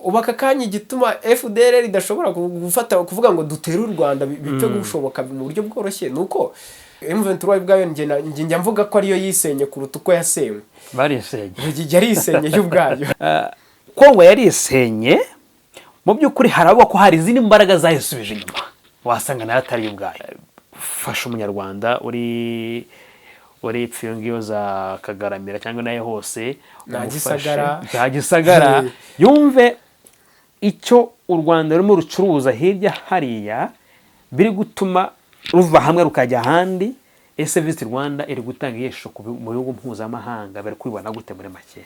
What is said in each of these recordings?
Ubu aka kanya igituma FDLR idashobora gufata kuvuga ngo dutere u Rwanda bipfe gushoboka mu buryo bworoshye, ni uko M23 ubwayo, njye njya mvuga ko ariyo yisenye kuruta uko yasenywe. Barisenye. Yarisenye yo ubwayo. Kongo yarisenye mu by'ukuri. Haravuga ko hari izindi mbaraga zayisubije inyuma, wasanga nayo atari yo ubwayo. Fasha umunyarwanda uri ipfa iyo ngiyo za Kagaramira cyangwa nayo hose, Na umufashe. Gisagara. Za Gisagara, yumve icyo u Rwanda rurimo rucuruza hirya hariya biri gutuma ruva hamwe rukajya ahandi. Ese Visit Rwanda iri gutanga iyihe shusho mu bihugu mpuzamahanga? Bari kubibona gute muri make?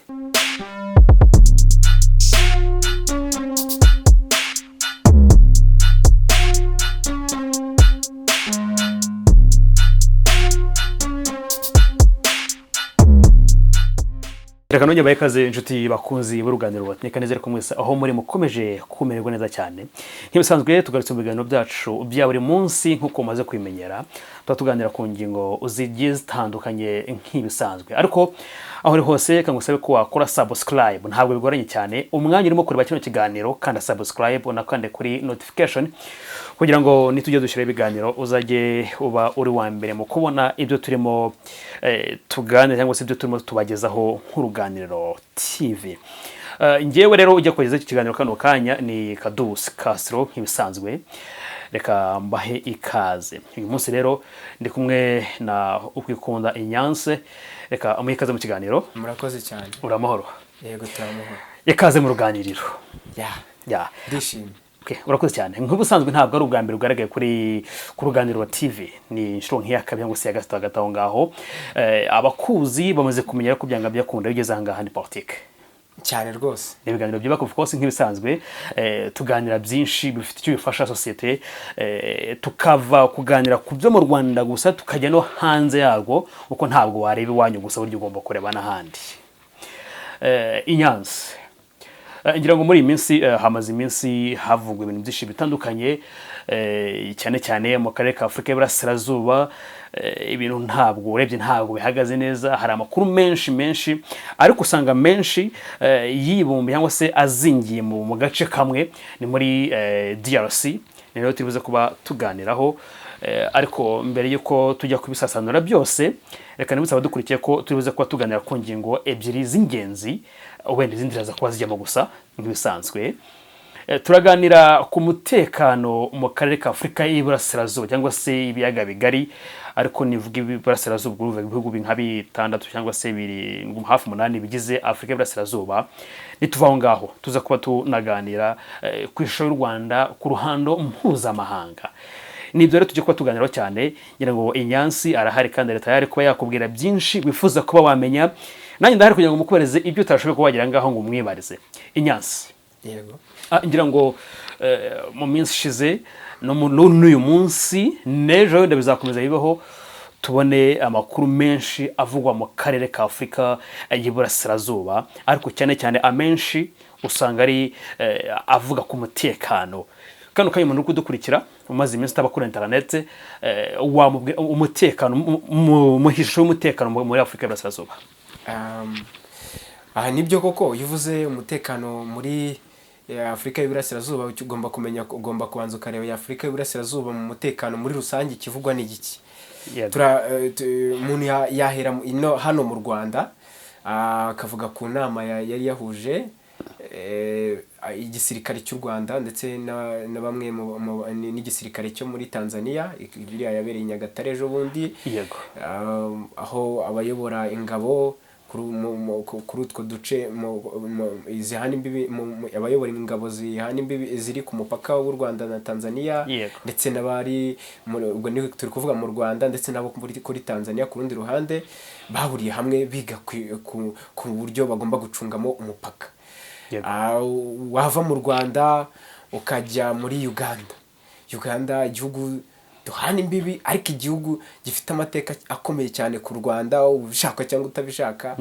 Reka nongere mbahe ikaze, inshuti bakunzi b'uruganiriro. Reka nizere ko mwese aho muri mukomeje kumererwa neza cyane. Nk'ibisanzwe, tugarutse mu biganiro byacu bya buri munsi. Nk'uko mumaze kubimenyera, tuba tuganira ku ngingo zigiye zitandukanye nk'ibisanzwe. Ariko aho uri hose, reka ngusabe ko wakora subscribe. Ntabwo bigoranye cyane. Umwanya urimo kureba kino kiganiro, kanda subscribe, unakande kuri notification kugira ngo nitujya dushyiraho ibiganiro uzajye uba uri wa mbere mu kubona ibyo turimo tuganira cyangwa se ibyo turimo tubagezaho nk'uruganiriro TV. Njyewe rero ujya kugeza iki kiganiro kano kanya ni Kadusi Castro nk'ibisanzwe. Reka mbahe ikaze. Uyu munsi rero ndi kumwe na Ukwikunda Inyanse. Reka amuhe ikaze mu kiganiro. Murakoze cyane. Uri amahoro? Yego, turamahoro. Ikaze mu ruganiriro. Ya. Ya. Ndishimye. Okay, urakoze cyane. Nk'ubusanzwe, ntabwo ari ubwa mbere ugaragaye kuri Ruganiriro TV, ni inshuro nk'iya kabiri cyangwa se iya gatatu hagati aho ngaho. Abakuzi bamaze kumenya ko byanga byakunda iyo ugeze aha ngaha ni politike. Cyane rwose. Ni ibiganiro byubaka, of course. Nk'ibisanzwe, tuganira byinshi bifite icyo bifasha sosiyete, tukava kuganira ku byo mu Rwanda gusa, tukajya no hanze yarwo, kuko ntabwo wareba iwanyu gusa, burya ugomba kureba n'ahandi. Inyanza, ngira ngo muri iyi minsi, hamaze iminsi havugwa ibintu byinshi bitandukanye, cyane cyane mu karere ka Afurika y'Iburasirazuba. Ibintu ntabwo urebye ntabwo bihagaze neza. Hari amakuru menshi menshi, ariko usanga menshi yibumbiye cyangwa se azingiye mu gace kamwe, ni muri DRC. Ni rero turi buze kuba tuganiraho. Ariko mbere y'uko tujya kubisasanura byose, reka nibutse abadukurikiye ko turi buze kuba tuganira ku ngingo ebyiri z'ingenzi, wenda izindi ziraza kuba zijyamo gusa nk'ibisanzwe. Turaganira ku mutekano mu karere ka Afurika y'Iburasirazuba cyangwa se ibiyaga bigari, ariko nivuga iburasirazuba urumva ibihugu nka bitandatu cyangwa se birindwi, hafi umunani bigize Afurika y'Iburasirazuba. Nituva aho ngaho, tuza kuba tunaganira ku ishusho y'u Rwanda ku ruhando mpuzamahanga. Nibyo rero tujya kuba tuganiraho cyane. Ngira ngo Inyansi arahari kandi leta yari kuba yakubwira byinshi wifuza kuba wamenya. Nanjye ndahari kugira ngo mukubareze ibyo utashoboye kuba wagira ngaho ngo umwibarize. Inyansi. Yego. Ngira ngo mu minsi ishize no n'uyu munsi n'ejo wenda bizakomeza bibaho, tubone amakuru menshi avugwa mu karere ka Afurika y'Iburasirazuba, ariko cyane cyane amenshi usanga ari avuga ku mutekano. Kano kanya umuntu uri kudukurikira umaze iminsi utaba kuri interineti, wamubwira umutekano mu ishusho y'umutekano muri Afurika y'Iburasirazuba? Aha nibyo koko, iyo uvuze umutekano muri Afurika y'Iburasirazuba, ugomba kumenya, ugomba kubanza ukareba ya Afurika y'Iburasirazuba mu mutekano muri rusange ikivugwa ni igiki. Umuntu yahera ino hano mu Rwanda, akavuga ku nama yari yahuje igisirikare cy'u Rwanda ndetse na bamwe n'igisirikare cyo muri Tanzania, iriya yabereye i Nyagatare ejo bundi. Aho abayobora ingabo kuri utwo duce zihana imbibi, abayobora ingabo zihana imbibi ziri ku mupaka w'u Rwanda na Tanzania, ndetse n'abari ubwo ni turi kuvuga mu Rwanda, ndetse n'abo kuri Tanzania ku rundi ruhande, bahuriye hamwe biga ku buryo bagomba gucungamo umupaka. Wava mu Rwanda ukajya muri Uganda. Uganda, igihugu duhana imbibi, ariko igihugu gifite amateka akomeye cyane ku Rwanda, ubishaka cyangwa utabishaka.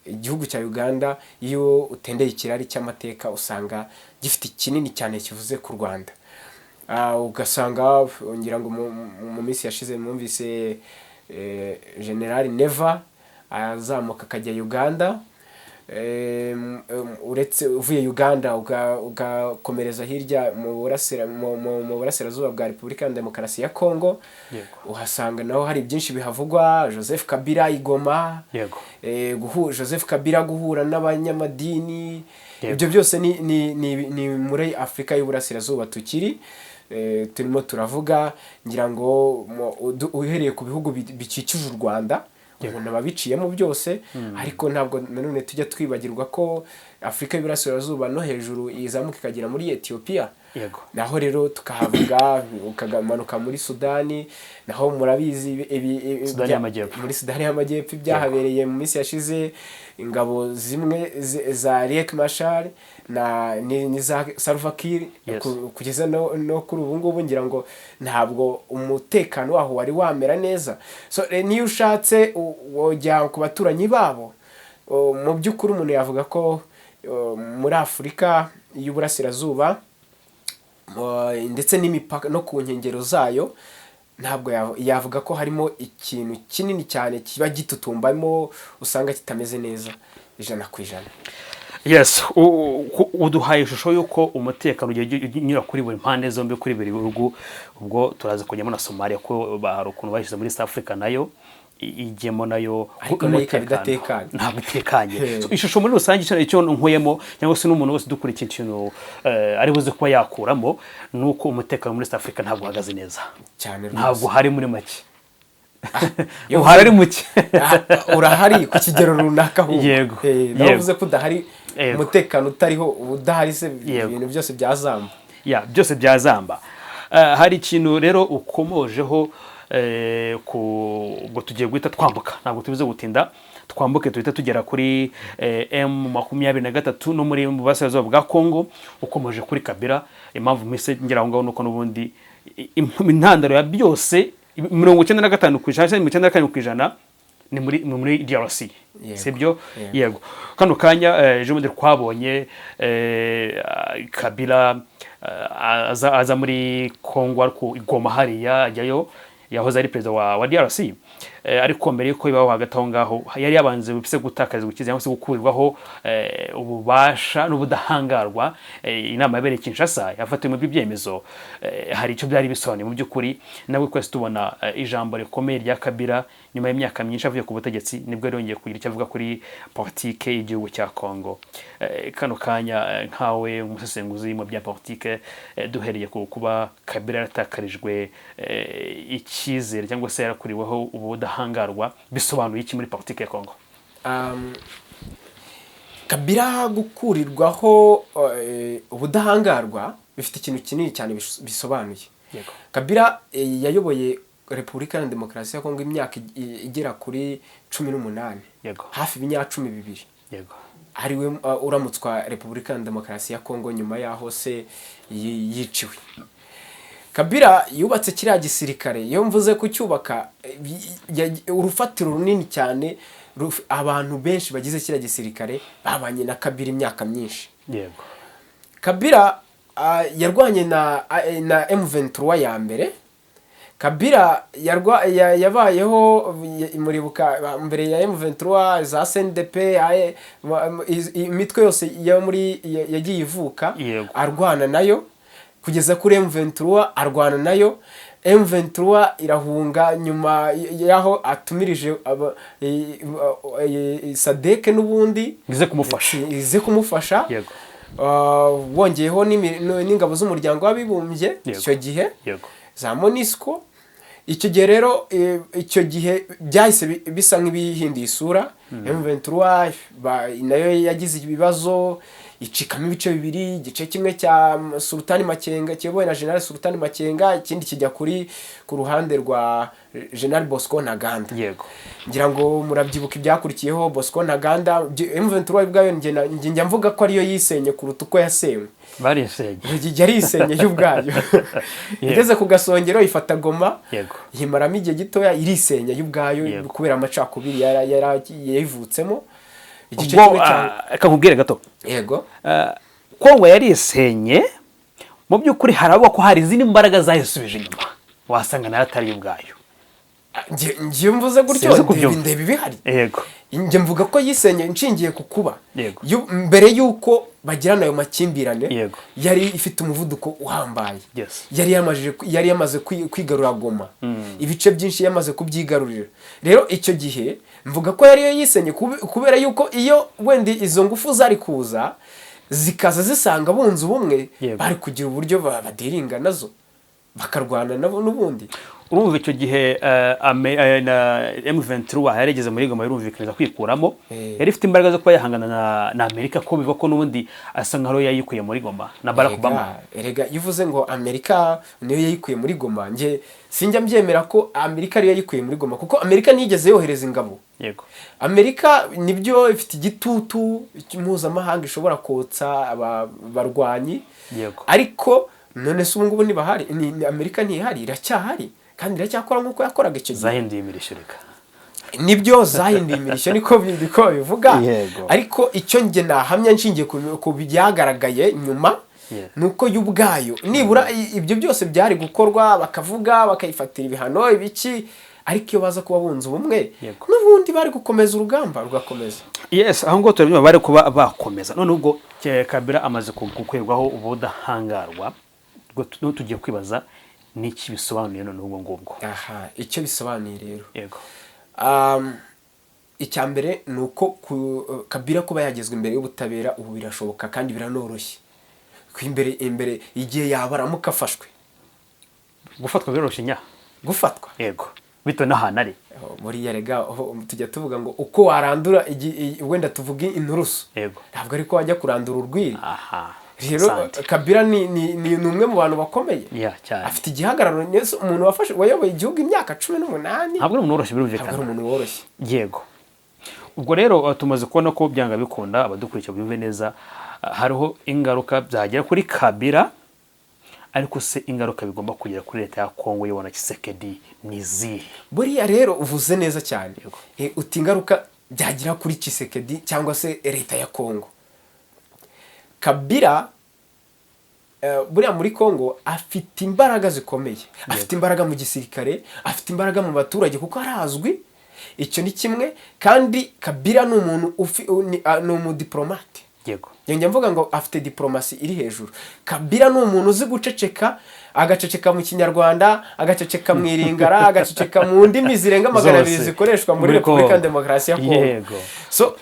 Igihugu cya Uganda, iyo utendeye ikirari cy'amateka, usanga gifite kinini cyane kivuze ku Rwanda. Ugasanga ngira ngo mu minsi yashize mwumvise General Neva azamuka akajya Uganda. Uretse uvuye Uganda ugakomereza hirya mu burasirazuba bwa Repubulika ya Demokarasi ya Kongo, uhasanga naho hari byinshi bihavugwa. Joseph Kabila i Goma, Joseph Kabila guhura n'abanyamadini. Ibyo byose ni muri Afurika y'Uburasirazuba tukiri, turimo turavuga. Ngira ngo uhereye ku bihugu bikikije u Rwanda, umuntu aba abiciyemo byose. Ariko ntabwo nanone tujya twibagirwa ko Afurika y'Iburasirazuba no hejuru izamuka ikagera muri Etiyopiya. Naho rero tukahavuga, ukamanuka muri Sudani, naho murabizi Sudani y'Amajyepfo. Muri Sudani y'Amajyepfo ibyahabereye mu minsi yashize, ingabo zimwe za Riek Machar na n'iza Salva Kiir, kugeza no kuri ubu ngubu ngira ngo ntabwo umutekano waho wari wamera neza. So niyo ushatse wojya ku baturanyi babo. Mu by'ukuri umuntu yavuga ko muri Afurika y'Uburasirazuba ndetse n'imipaka no ku nkengero zayo, ntabwo yavuga ko harimo ikintu kinini cyane kiba gitutumbamo usanga kitameze neza 100%. Yes, uduhaye ishusho y'uko umutekano ugiye unyura kuri buri mpande zombi, kuri buri bihugu. Ubwo turaza kujyamo na Somalia, ko hari ukuntu bashyize muri East Africa, nayo ijyemo nayo. Ariko nayo ikaba idatekanye. Ntabwo itekanye. He. So, ishusho muri rusange, icyo nkuyemo cyangwa se n'umuntu wese udukurikiye, ikintu ari buze kuba yakuramo ni uko umutekano muri East Africa ntabwo uhagaze neza. Cyane rwose. Ntabwo uhari muri make. Iyo Uhari ari muke. Ah, urahari ku kigero runaka ahubwo. Nawe uvuze ko udahari. Umutekano utariho, udahari se, ibintu byose byazamba. Ya, byose byazamba. Hari ikintu rero ukomojeho, ku ubwo tugiye guhita twambuka, ntabwo tubize gutinda, twambuke tuhita tugera kuri M23 no muri mu burasirazuba bwa Congo. Ukomeje kuri Kabila, impamvu mpise ngera aho ngaho nuko n'ubundi intandaro ya byose, 95% cyangwa 97% ni muri DRC. Yego. Sibyo? Yego. Yego. Kano kanya, ejo bundi twabonye Kabila aza muri Congo, ariko i Goma hariya ajyayo, yahoze ari perezida wa DRC. Ariko mbere yuko bibaho, hagati aho ngaho yari yabanze bise gutakaza gukiza cyangwa se gukurirwaho ububasha n'ubudahangarwa. Inama yabereye Kinshasa yafatiwemo ibyo byemezo. Hari icyo byari bisobanuye mu by'ukuri. Nabwo twese tubona ijambo rikomeye rya Kabila nyuma y'imyaka myinshi avuye ku butegetsi, nibwo yongeye kugira icyo avuga kuri politike y'igihugu cya Congo. Kano kanya, nkawe umusesenguzi mu bya politike, duhereye ku kuba Kabila yaratakarijwe icyizere cyangwa se yarakuriweho ubudahangarwa, bisobanuye iki muri politike ya Congo? Kabila gukurirwaho ubudahangarwa bifite ikintu kinini cyane bisobanuye. Kabila yayoboye Repubulika ya Demokarasi ya Kongo imyaka igera kuri 18, hafi ibinyacumi bibiri, ariwe uramutswa Repubulika ya Demokarasi ya Kongo nyuma y'aho se yiciwe. Kabila yubatse kiriya gisirikare. Iyo mvuze kucyubaka, urufatiro runini cyane, abantu benshi bagize kiriya gisirikare babanye na Kabila imyaka myinshi. Kabila yarwanye na M23 ya mbere. Kabila yabayeho, muribuka mbere ya M23 za CNDP, imitwe yose yo muri yagiye ivuka, arwana nayo kugeza kuri M23, arwana nayo. M23 irahunga nyuma y'aho atumirije SADC n'ubundi ize kumufasha. Ize kumufasha. Wongeyeho n'ingabo z'Umuryango w'Abibumbye icyo gihe, za MONUSCO. Icyo gihe rero, icyo gihe byahise bisa nk'ibihinduye isura. M23 nayo yagize ibibazo, icikamo ibice bibiri: igice kimwe cya Sultani Makenga kiyobowe na General Sultani Makenga, ikindi kijya ku ruhande rwa General Bosco Ntaganda. Ngira ngo murabyibuka ibyakurikiyeho. Bosco Ntaganda, M23 ubwayo, njye njya mvuga ko ariyo yisenye kuruta uko yasenywe. Barisenye. Yarisenye yo ubwayo, igeze ku gasongero ifata Goma, yimaramo igihe gitoya, irisenya yo ubwayo, kubera amacakubiri yayivutsemo. Igice Ubwo kimwe cya reka nkubwire gato. Yego. Kongo yarisenye mu by'ukuri, haravuga ko hari izindi mbaraga zayisubije inyuma, wasanga nayo atari yo ubwayo. Njye mvuze gutyo, Sinzi kubyumva. ndeba ibihari. Njye mvuga ko yisenye nshingiye ku kuba mbere y'uko bagirana ayo makimbirane, yari ifite umuvuduko uhambaye. Yari yamaze kwigarura Goma, ibice byinshi yamaze kubyigarurira. Rero icyo gihe mvuga ko yari yisenye kubera yuko iyo wenda izo ngufu zari kuza zikaza zisanga bunze ubumwe, bari kugira uburyo badiringa nazo, bakarwana nabo n'ubundi. Urumva icyo gihe na M23 yarigeze muri Goma, birumvikana kwikuramo. Yari ifite imbaraga zo kuba yahangana na Amerika, ko biva ko n'ubundi asa nkaho yayikuye muri Goma na Barack Obama. Erega iyo uvuze ngo Amerika niyo yayikuye muri Goma, njye sinjya mbyemera ko Amerika ariyo yayikuye muri Goma, kuko Amerika ntiyigeze yohereza ingabo. Amerika nibyo ifite igitutu mpuzamahanga, ishobora kotsa barwanyi. Ariko none se ubu ngubu ntibahari? Amerika ntihari? Iracyahari kandi iracyakora nk'uko yakoraga icyo gihe. Zahinduye imirishyo reka. Nibyo, zahinduye imirishyo, niko babivuga. Ariko icyo njye nahamya nshingiye ku byagaragaye nyuma, ni uko yo ubwayo nibura ibyo byose byari gukorwa, bakavuga, bakayifatira ibihano ibiki, ariko iyo baza kuba bunze ubumwe, n'ubundi bari gukomeza urugamba rugakomeza. Yes, aho ngaho turabyumva, bari kuba bakomeza. None ubwo Kabila amaze gukorerwaho ubudahangarwa, ubwo tugiye kwibaza n'iki bisobanuye none ubwo ngubwo. Aha, icyo bisobanuye rero, icya mbere ni uko Kabila kuba yagezwa imbere y'ubutabera ubu birashoboka kandi biranoroshye. Ko imbere igihe yaba aramuka afashwe. Gufatwa biroroshye nya? Gufatwa? Yego, bitewe n'ahantu ari. Oh, buriya rega tujya tuvuga ngo uko warandura wenda tuvuge inturusu, ntabwo ariko wajya kurandura urwiri. Rero Asante. Kabila ni umwe mu bantu bakomeye. Ya, cyane. Afite igihagararo neza, umuntu wafashe wayoboye igihugu imyaka 18. Ntabwo ari umuntu woroshye. Ntabwo ari Birumvikana. umuntu woroshye. Yego, ubwo rero tumaze kubona ko byanga bikunda, abadukurikira byumve neza, hariho ingaruka byagera kuri Kabila. Ariko se ingaruka bigomba kugera kuri leta ya Kongo yibona Tshisekedi ni izihe? Buriya rero uvuze neza cyane. Uti ingaruka byagira kuri Tshisekedi cyangwa se leta ya Kongo. Kabila buriya muri Kongo afite imbaraga zikomeye, afite imbaraga mu gisirikare, afite imbaraga mu baturage kuko arazwi. Icyo ni kimwe. Kandi Kabila ni umuntu ni umudiplomate. Njya mvuga ngo afite diplomasi iri hejuru. Kabila ni umuntu uzi guceceka, agaceceka mu Kinyarwanda, agaceceka mu Iringara, agaceceka mu ndimi zirenga 200 Zose. zikoreshwa muri Muri Repubulika ya Congo. Demokarasi ya Kongo. So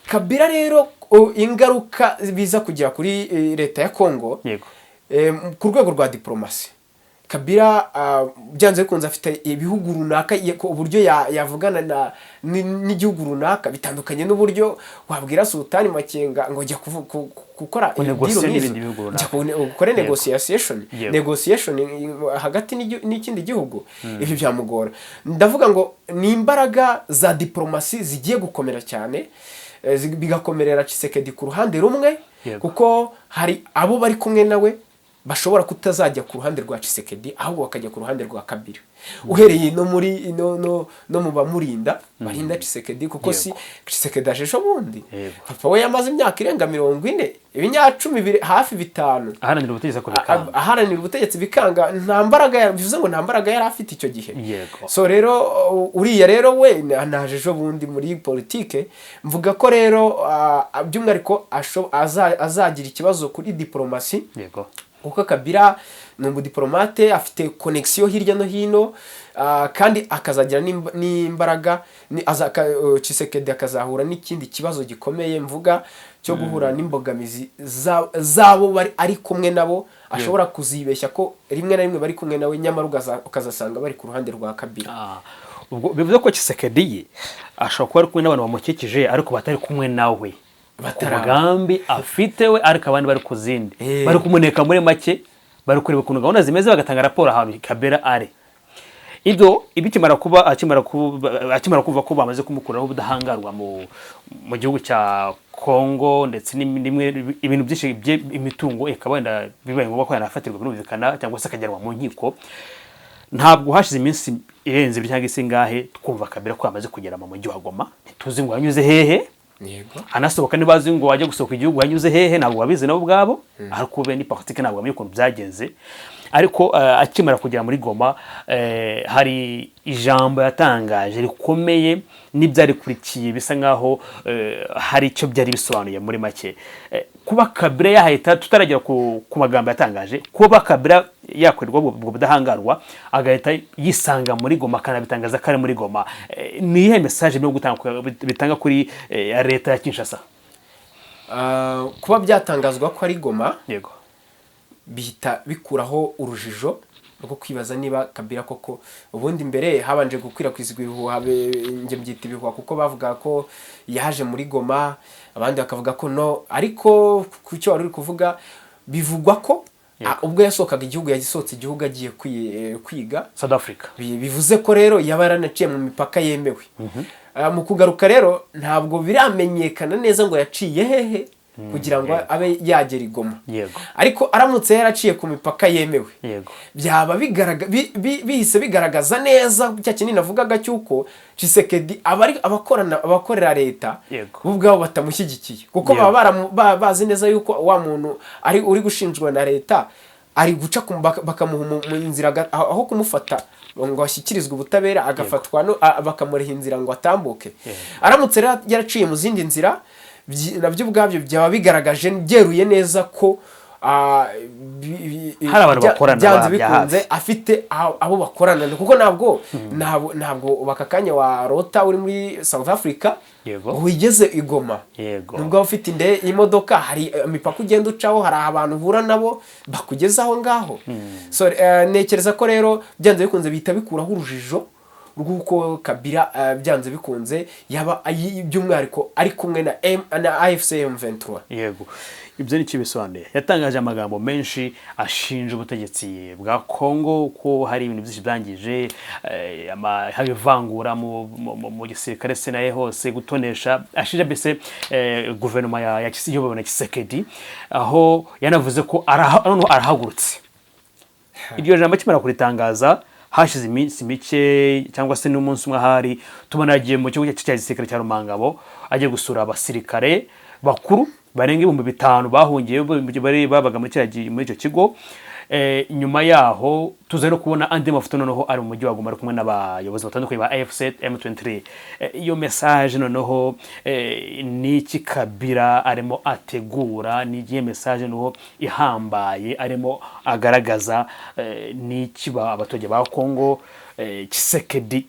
Kabila rero, ingaruka biza kugera kuri leta ya Kongo, ku rwego rwa diplomasi, Kabila byanze bikunze afite ibihugu runaka, uburyo yavugana n'igihugu runaka bitandukanye n'uburyo wabwira Sultani Makenga ngo jya gukora Kunegosiya deal nk'izo. n'ibindi bihugu runaka. Jya ukore negotiation negotiation hagati n'ikindi gihugu, ibyo byamugora. Ndavuga ngo ni imbaraga za diplomasi zigiye gukomera cyane, bigakomerera Tshisekedi ku ruhande rumwe, kuko hari abo bari kumwe nawe bashobora kutazajya ku ruhande rwa Tshisekedi, ahubwo bakajya ku ruhande rwa Kabila, uhereye no muri no no no mu bamurinda, barinda Tshisekedi, kuko si Tshisekedi aje ejo bundi. Papa we yamaze imyaka irenga 40, ibinyacumi hafi bitanu, aharanira ubutegetsi ko bikanga. Aharanira ubutegetsi bikanga. Nta mbaraga bivuze ngo nta mbaraga yari afite icyo gihe. So rero uriya rero we naje ejo bundi muri politike. Mvuga ko rero by'umwihariko azagira ikibazo kuri diplomasi, kuko Kabila ni umudiplomate, afite connexion hirya no hino, kandi akazagira n'imbaraga Tshisekedi akazahura n'ikindi kibazo gikomeye mvuga cyo guhura n'imbogamizi z'abo bari ari kumwe nabo, ashobora kuzibeshya ko rimwe na rimwe bari kumwe nawe, nyamara ukazasanga bari ku ruhande rwa Kabila. Ubwo bivuze ko Tshisekedi ye ashobora kuba ari kumwe n'abantu bamukikije, ariko batari kumwe nawe ku mugambi afite we, ariko abandi bari ku zindi, bari kumuneka muri make, bari kureba ukuntu gahunda zimeze, bagatanga raporo ahantu Kabila ari. Ibyo bikimara kuba, akimara kumva ko bamaze kumukuraho ubudahangarwa mu gihugu cya Kongo, ndetse n'imwe ibintu byinshi imitungo ikaba wenda bibaye ngombwa ko yanafatirwa, birumvikana, cyangwa se akajyanwa mu nkiko, ntabwo hashize iminsi irenze 2 cyangwa se ingahe twumva Kabila ko yamaze kugera mu mujyi wa Goma. Ntituzi ngo yanyuze hehe. Anasohoka ntibazi ngo wajya gusohoka igihugu wanyuze hehe, ntabwo babizi nabo ubwabo, ariko be ni politiki, ntabwo bamenye ukuntu byagenze. Ariko akimara kugera muri Goma, hari ijambo yatangaje rikomeye n'ibyarikurikiye bisa nkaho hari icyo byari bisobanuye muri make. Kuba Kabila yahita, tutaragera ku magambo yatangaje, kuba Kabila yakorerwa ubwo budahangarwa agahita yisanga muri Goma, akanabitangaza ko ari muri Goma, ni iyihe message birimo gutanga, bitanga kuri leta ya Kinshasa? Kuba byatangazwa ko ari Goma, bihita bikuraho urujijo rwo kwibaza niba Kabila koko. Ubundi mbere habanje gukwirakwizwa ibihuha, njye mbyita ibihuha, kuko bavuga ko yaje muri Goma, abandi bakavuga ko no. Ariko ku cyo wari uri kuvuga, bivugwa ko ubwo yasohokaga igihugu, yagisohotse igihugu agiye kwiga South Africa. Bivuze ko rero yaba yaranaciye mu mipaka yemewe. Mu kugaruka rero ntabwo biramenyekana neza ngo yaciye hehe kugira ngo abe yagera i Goma. Ariko aramutse yaraciye ku mipaka yemewe, byaba bihise bigaragaza neza cya kinini navugaga cy'uko Tshisekedi aba ari abakorana, abakorera leta bo ubwabo batamushyigikiye, kuko baba bazi neza yuko wa muntu ari uri gushinjwa na leta ari guca bakamuha mu nzira aho kumufata ngo ashyikirizwe ubutabera, agafatwa bakamureha inzira ngo atambuke. Aramutse rero yaraciye mu zindi nzira, nabyo ubwabyo byaba bigaragaje byeruye neza ko Hari abantu bakorana byanze bya bikunze hafi. afite abo bakorana, kuko ntabwo baka kanya warota uri muri South Africa ngo wigeze i Goma. Nubwo waba ufite imodoka, hari imipaka ugenda ucaho, hari abantu uhura nabo bakugeza aho ngaho. So ntekereza ko rero byanze bikunze bihita bikuraho urujijo rw'uko Kabila byanze bikunze yaba by'umwihariko ari kumwe na AFC M23. Yego, ibyo ni cyo bisobanuye. Yatangaje amagambo menshi ashinja ubutegetsi bwa Kongo ko hari ibintu byinshi byangije, haba ivangura mu gisirikare se naye hose, gutonesha, ashinja mbese guverinoma iyobowe na Tshisekedi, aho yanavuze ko noneho arahagurutse. Iryo jambo akimara kuritangaza, hashize iminsi mike cyangwa se n'umunsi umwe ahari, tubona yagiye mu kigo cya gisirikare cya Rumangabo, agiye gusura abasirikare bakuru barenga 5000 bahungiye, bari babaga muri kiriya muri icyo kigo. Nyuma yaho tuza no kubona andi mafoto noneho ari mu mujyi wa Goma, ari kumwe n'abayobozi batandukanye ba AFC M23. Iyo message noneho ni iki Kabila arimo ategura? Ni igihe message noneho ihambaye arimo agaragaza? Ni iki abaturage ba Kongo, Tshisekedi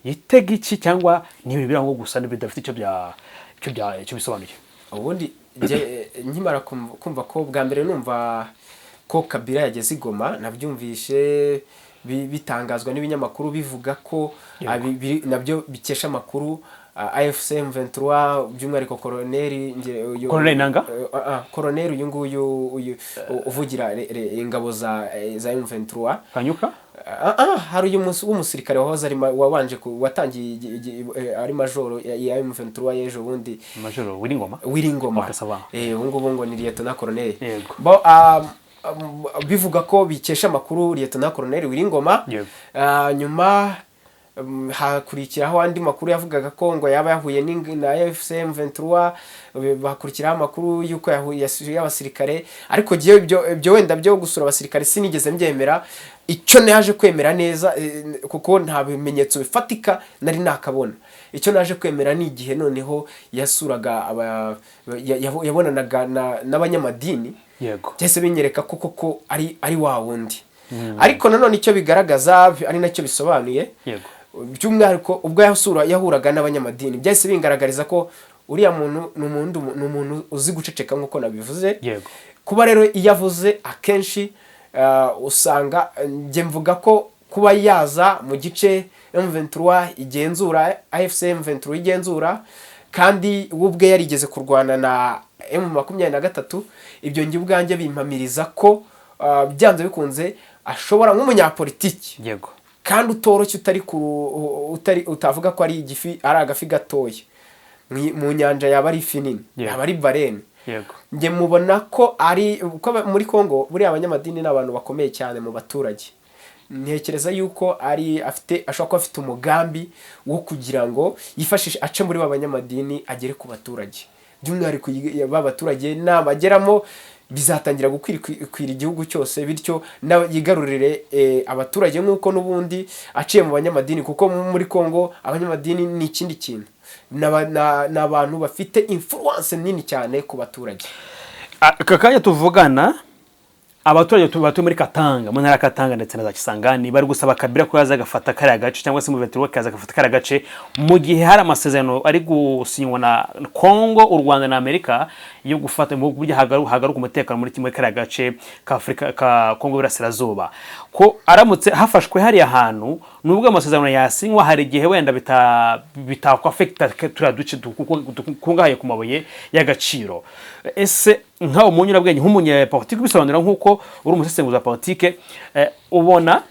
yitega iki, cyangwa ni ibintu biri aho gusa bidafite icyo bisobanuye? Ubundi njye nkimara kumva ko bwa mbere numva ko Kabila yageze i Goma, nabyumvishe bitangazwa n'ibinyamakuru bivuga ko nabyo bikesha amakuru AFC M23, by'umwihariko koroneri Koroneri Nanga? Koroneri uyu nguyu uvugira ingabo za M23. Kanyuka. Hari uyu w'umusirikare wahoze ari wabanje watangiye ari majoro ya M23 y'ejo bundi. Majoro Wiringoma. Wiringoma. Okay, sawa. Ubu ngubu ngo ni lieutenant colonel. Yego. Bo bivuga ko bikesha amakuru lieutenant colonel Wiringoma. Nyuma hakurikiraho andi makuru yavugaga ko ngo yaba yahuye na AFC M23, hakurikiraho amakuru y'uko yahuye, yasuye abasirikare. Ariko jyewe ibyo wenda byo gusura abasirikare sinigeze mbyemera. Icyo naje kwemera neza, kuko nta bimenyetso bifatika nari nakabona, icyo naje kwemera ni igihe noneho yasuraga yabonanaga n'abanyamadini. Byahise binyereka ko koko ari wa wundi. Ariko nanone icyo bigaragaza, ari nacyo bisobanuye, by'umwihariko ubwo yahuraga n'abanyamadini, byahise bingaragariza ko uriya muntu ni umuntu uzi guceceka nk'uko nabivuze. Kuba rero iyo avuze akenshi usanga njye mvuga ko kuba yaza mu gice M23 igenzura, AFC M23 igenzura, kandi we ubwe yarigeze kurwana na M23, ibyo njye ubwanjye bimpamiriza ko byanze bikunze ashobora nk'umunyapolitiki kandi utoroshye, utari ku utari utavuga ko ari igifi, ari agafi gatoya mu nyanja, yaba ari ifi nini, yaba ari baleine. Njye mubona ko ari ko muri Congo buriya abanyamadini ni abantu bakomeye cyane mu baturage. Ntekereza yuko ari afite, ashobora kuba afite umugambi wo kugira ngo yifashishe, ace muri ba banyamadini agere ku baturage, by'umwihariko ba baturage nabageramo bizatangira gukwira igihugu cyose, bityo yigarurire abaturage nk'uko n'ubundi aciye mu banyamadini, kuko muri Congo abanyamadini ni ikindi kintu. Ni abantu bafite influence nini cyane ku baturage. Aka kanya tuvugana, abaturage batuye muri Katanga, mu ntara ya Katanga ndetse na za Kisangani, bari gusaba Kabila ko yaza agafata kariya gace, cyangwa se M23 kaza agafata kariya gace, mu gihe hari amasezerano ari gusinywa na Congo, u Rwanda na Amerika yo gufata mu buryo hagaruka umutekano muri kimwe kariya gace ka Afurika, ka Congo y'Iburasirazuba, ko aramutse hafashwe hariya hantu, nubwo amasezerano yasinywa, hari igihe wenda bitakwaffecta turiya duce dukungahaye ku mabuye y'agaciro. Ese nkawe umunyurabwenge, nk'umunyapolitike ubisobanura, nk'uko uri umusesenguzi wa politike, ubona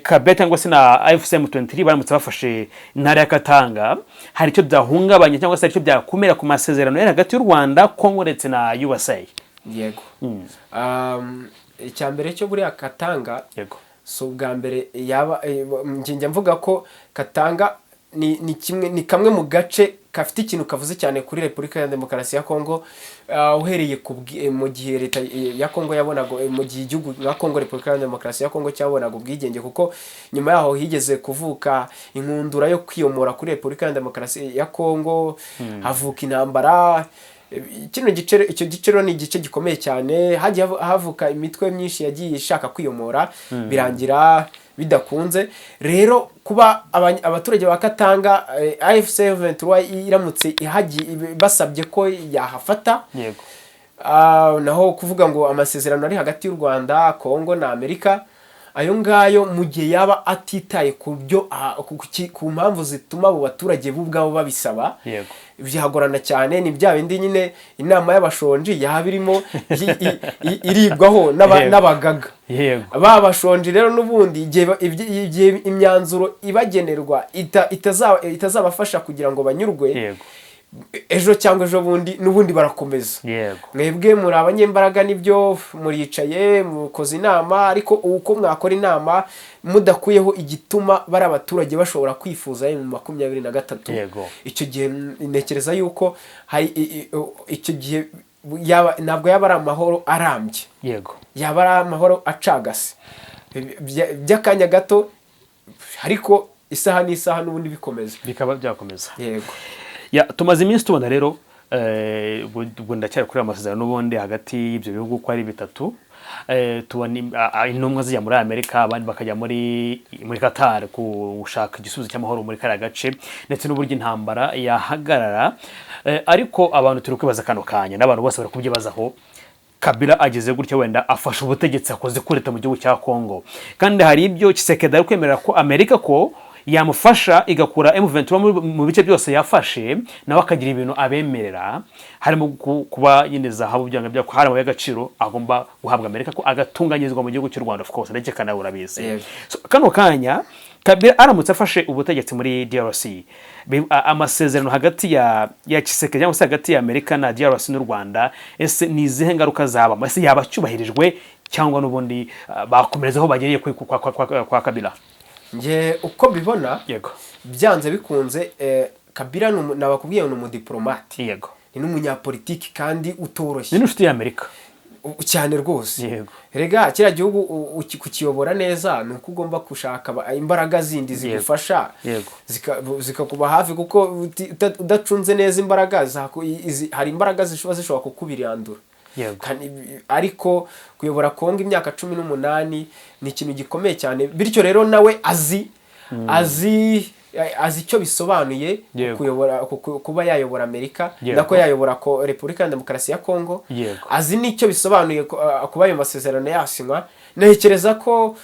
Kabila cyangwa se na AFC M23 baramutse bafashe intara ya Katanga, hari icyo byahungabanya cyangwa se hari icyo byakumira ku masezerano yari hagati y'u Rwanda, Congo ndetse na USA? Yego. Icya mbere cyo, buriya Katanga si ubwa mbere yaba njye mvuga ko Katanga ni kimwe, ni kamwe mu gace gafite ikintu kavuze cyane kuri Repubulika ya Demokarasi ya Kongo, uhereye mu gihe leta ya Kongo yabonaga, mu gihe igihugu nka Kongo, Repubulika ya Demokarasi ya Kongo cyabonaga ubwigenge, kuko nyuma yaho higeze kuvuka inkundura yo kwiyomora kuri Repubulika ya Demokarasi ya Kongo, havuka intambara. Kino gice, icyo gice rero ni igice gikomeye cyane. Hagiye havuka imitwe myinshi yagiye ishaka kwiyomora, birangira bidakunze. Rero kuba abaturage ba Katanga, AFC 23 iramutse ihagiye basabye ko yahafata, naho kuvuga ngo amasezerano ari hagati y'u Rwanda, Kongo na Amerika, ayo ngayo mu gihe yaba atitaye ku byo ku mpamvu zituma abo baturage bo ubwabo babisaba, byagorana cyane. Ni bya bindi nyine, inama y'abashonji yaba irimo iribwaho n'abagaga. Ba bashonji rero n'ubundi igihe imyanzuro ibagenerwa itazabafasha kugira ngo banyurwe, ejo cyangwa ejo bundi n'ubundi barakomeza. Mwebwe muri abanyembaraga, nibyo, muricaye mukoze inama, ariko uko mwakora inama mudakuyeho igituma bari abaturage bashobora kwifuza M23, icyo gihe ntekereza yuko hari icyo gihe yaba, ntabwo yaba ari amahoro arambye, yaba ari amahoro acagase by'akanya gato, ariko isaha n'isaha n'ubundi bikomeza. Bikaba byakomeza. Yego. Ya, tumaze iminsi tubona rero, ubwo ndacyari kuri aya masezerano n'ubundi hagati y'ibyo bihugu uko ari bitatu, tubona intumwa zijya muri Amerika, abandi bakajya muri Qatar gushaka igisubizo cy'amahoro muri kariya gace ndetse n'uburyo intambara yahagarara. Ariko abantu turi kwibaza kano kanya, n'abantu bose bari kubyibazaho, Kabila ageze gutya wenda afashe ubutegetsi, akoze kureta mu gihugu cya Congo, kandi hari ibyo Tshisekedi ari kwemerera ko Amerika ko yamufasha igakura M23 mu bice byose yafashe, nawe akagira ibintu abemerera, harimo kuba nyine zahabu byanga bya hari amabuye y'agaciro agomba guhabwa Amerika, ko agatunganyirizwa mu gihugu cy'u Rwanda, of course, ndetse nawe urabizi. Yego. So, kano kanya Kabila aramutse afashe ubutegetsi muri DRC, amasezerano hagati ya Tshisekedi cyangwa se hagati ya Amerika na DRC n'u Rwanda, ese ni izihe ngaruka zabamo? Ese yaba acyubahirijwe cyangwa n'ubundi bakomereza aho bagereye kwa Kabila? Njye uko mbibona, byanze bikunze, Kabila nabakubwiye ni umudiplomate, ni n'umunyapolitiki kandi utoroshye. Ni n'inshuti y'Amerika. Cyane rwose. Rega kiriya gihugu kukiyobora neza ni uko ugomba gushaka imbaraga zindi zigufasha, zikakuba hafi, kuko udacunze neza imbaraga hari imbaraga zishobora kukubirandura. Ariko kuyobora Kongo imyaka 18 ni ikintu gikomeye cyane. Bityo rero nawe azi icyo bisobanuye kuyobora, kuba yayobora Amerika, nako yayobora ko Repubulika ya Demokarasi ya Kongo. Azi n'icyo bisobanuye kuba ayo masezerano yasinywa. Ntekereza ko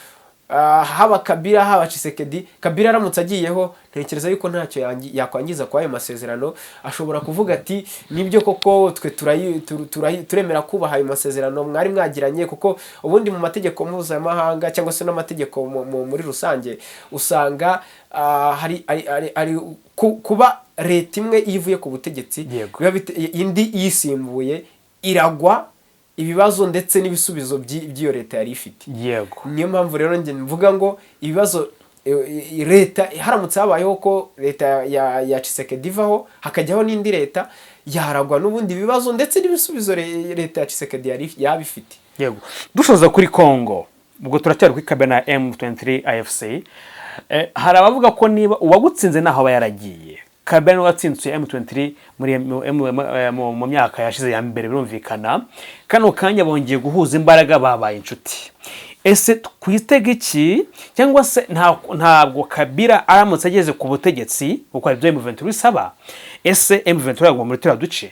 haba Kabila, haba Tshisekedi, Kabila aramutse agiyeho, ntekereza yuko ntacyo yakwangiza kuri ayo masezerano. Ashobora kuvuga ati: "Nibyo koko, twe turemera kubaha ayo masezerano mwari mwagiranye," kuko ubundi mu mategeko mpuzamahanga cyangwa se n'amategeko muri rusange usanga hari kuba leta imwe iyo ivuye ku butegetsi, biba indi iyisimbuye iragwa. ibibazo ndetse n'ibisubizo by'iyo leta yari ifite. Niyo mpamvu rero njye mvuga ngo ibibazo leta, haramutse habayeho ko leta ya Tshisekedi ivaho hakajyaho n'indi leta, yaragwa n'ubundi ibibazo ndetse n'ibisubizo leta ya Tshisekedi yari yaba ifite. Yego, dusoza kuri Congo, ubwo turacyari kuri Kabila na M23 AFC. Hari abavuga ko niba uwagutsinze ntaho aba yaragiye. Kabila niwe watsinze M23 muri mu myaka yashize ya mbere, birumvikana. Kano kanya bongeye guhuza imbaraga, babaye inshuti. Ese twitega iki? Cyangwa se ntabwo Kabila aramutse ageze ku butegetsi, kuko hari ibyo M23 isaba, ese M23 yaguma muri turiya duce?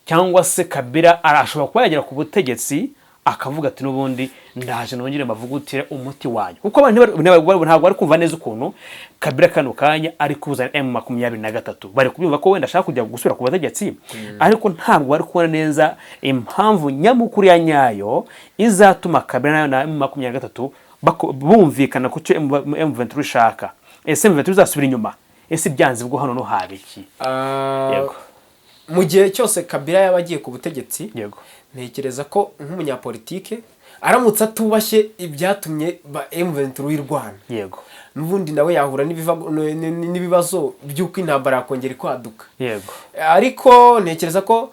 Cyangwa se Kabila arashobora kuba yagera ku butegetsi akavuga ati: "N'ubundi ndaje nongere mbavugutire umuti wanyu"? Kuko abantu ntabwo bari kumva neza ukuntu Kabila kano kanya ari kuzana M23. Bari kubyumva ko wenda ashaka kujya gusubira ku butegetsi, ariko ntabwo bari kubona neza impamvu nyamukuru ya nyayo izatuma Kabila nayo na M23 bumvikana ku cyo M23 ishaka. Ese M23 izasubira inyuma? Ese byanze ubwo hano no haba iki? Ah, mu gihe cyose Kabila yaba agiye ku butegetsi, ntekereza ko nk'umunyapolitike aramutse atubashye ibyatumye ba M23 irwana, n'ubundi nawe yahura n'ibibazo by'uko intambara yakongera ikwaduka. Ariko ntekereza ko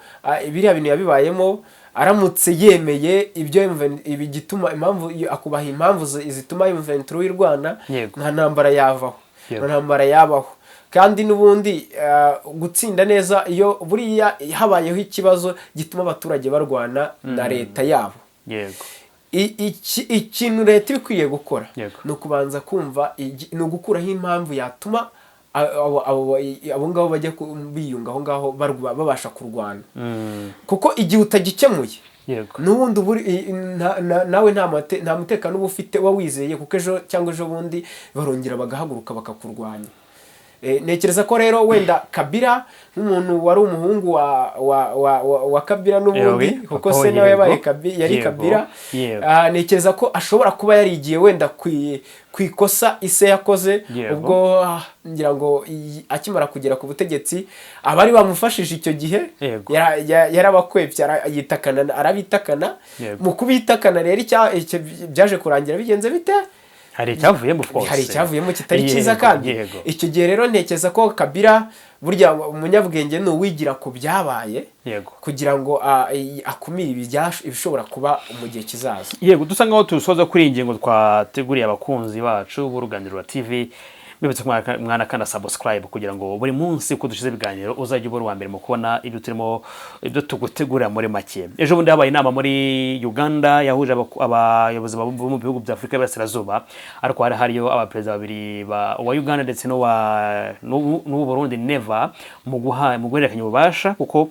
biriya bintu yabibayemo, aramutse yemeye ibyo M20 ibi gituma impamvu, akubaha impamvu zituma M23 irwana, nta ntambara yavaho, nta ntambara yabaho. Kandi n'ubundi gutsinda neza, iyo buriya habayeho ikibazo gituma abaturage barwana na leta yabo, ikintu leta iba ikwiye gukora ni ukubanza kumva ni ugukuraho impamvu yatuma abo ngabo bajya biyunga aho ngaho, babasha kurwana, kuko igihe utagikemuye, n'ubundi uba nawe nta mutekano uba ufite, uba wizeye, kuko ejo cyangwa ejo bundi barongera bagahaguruka bakakurwanya. Ntekereza ko rero wenda Kabila nk'umuntu wari umuhungu wa Kabila n'ubundi, kuko papa se we, nawe yabaye yari Kabila. Ntekereza ko ashobora kuba yarigiye wenda ku ikosa ise yakoze. Ubwo ngira ngo akimara kugera ku butegetsi, abari bamufashije icyo gihe yarabakwepye, yitakana, arabitakana. Mu kubitakana rero, icyo byaje kurangira bigenze bite? Hari icyavuyemo, of course. Hari icyavuyemo kitari cyiza. Kandi icyo gihe rero ntekereza ko Kabila, burya umunyabwenge ni uwigira ku byabaye kugira ngo akumire ibishobora kuba mu gihe kizaza. Yego, dusa nkaho tusoza kuri iyi ngingo twateguriye abakunzi bacu b'Uruganiriro TV. Mbibutse ko mwanakanda subscribe kugira ngo buri munsi uko dushyize ibiganiro uzajya ubona uwa mbere mu kubona ibyo turimo, ibyo tugutegurira. Muri make, ejo bundi habaye inama muri Uganda yahuje abayobozi bo mu bihugu bya Afurika y'Iburasirazuba, ariko hari hariyo abaperezida babiri uwa Uganda ndetse n'uw'u Burundi Neva, mu guhererekanya ububasha, kuko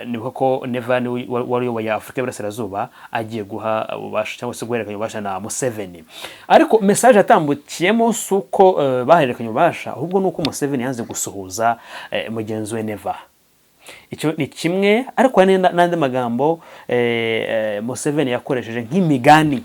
nibuka ko Neva niwe wari uyoboye Afurika y'Iburasirazuba, agiye guha ububasha cyangwa se guhererekanya ububasha na Museveni. Ariko message yatambukiyemo si uko bahererekanya ububasha, ahubwo ni uko Museveni yanze gusuhuza mugenzi we Neva. Icyo ni kimwe, ariko hari n'andi magambo Museveni yakoresheje nk'imigani,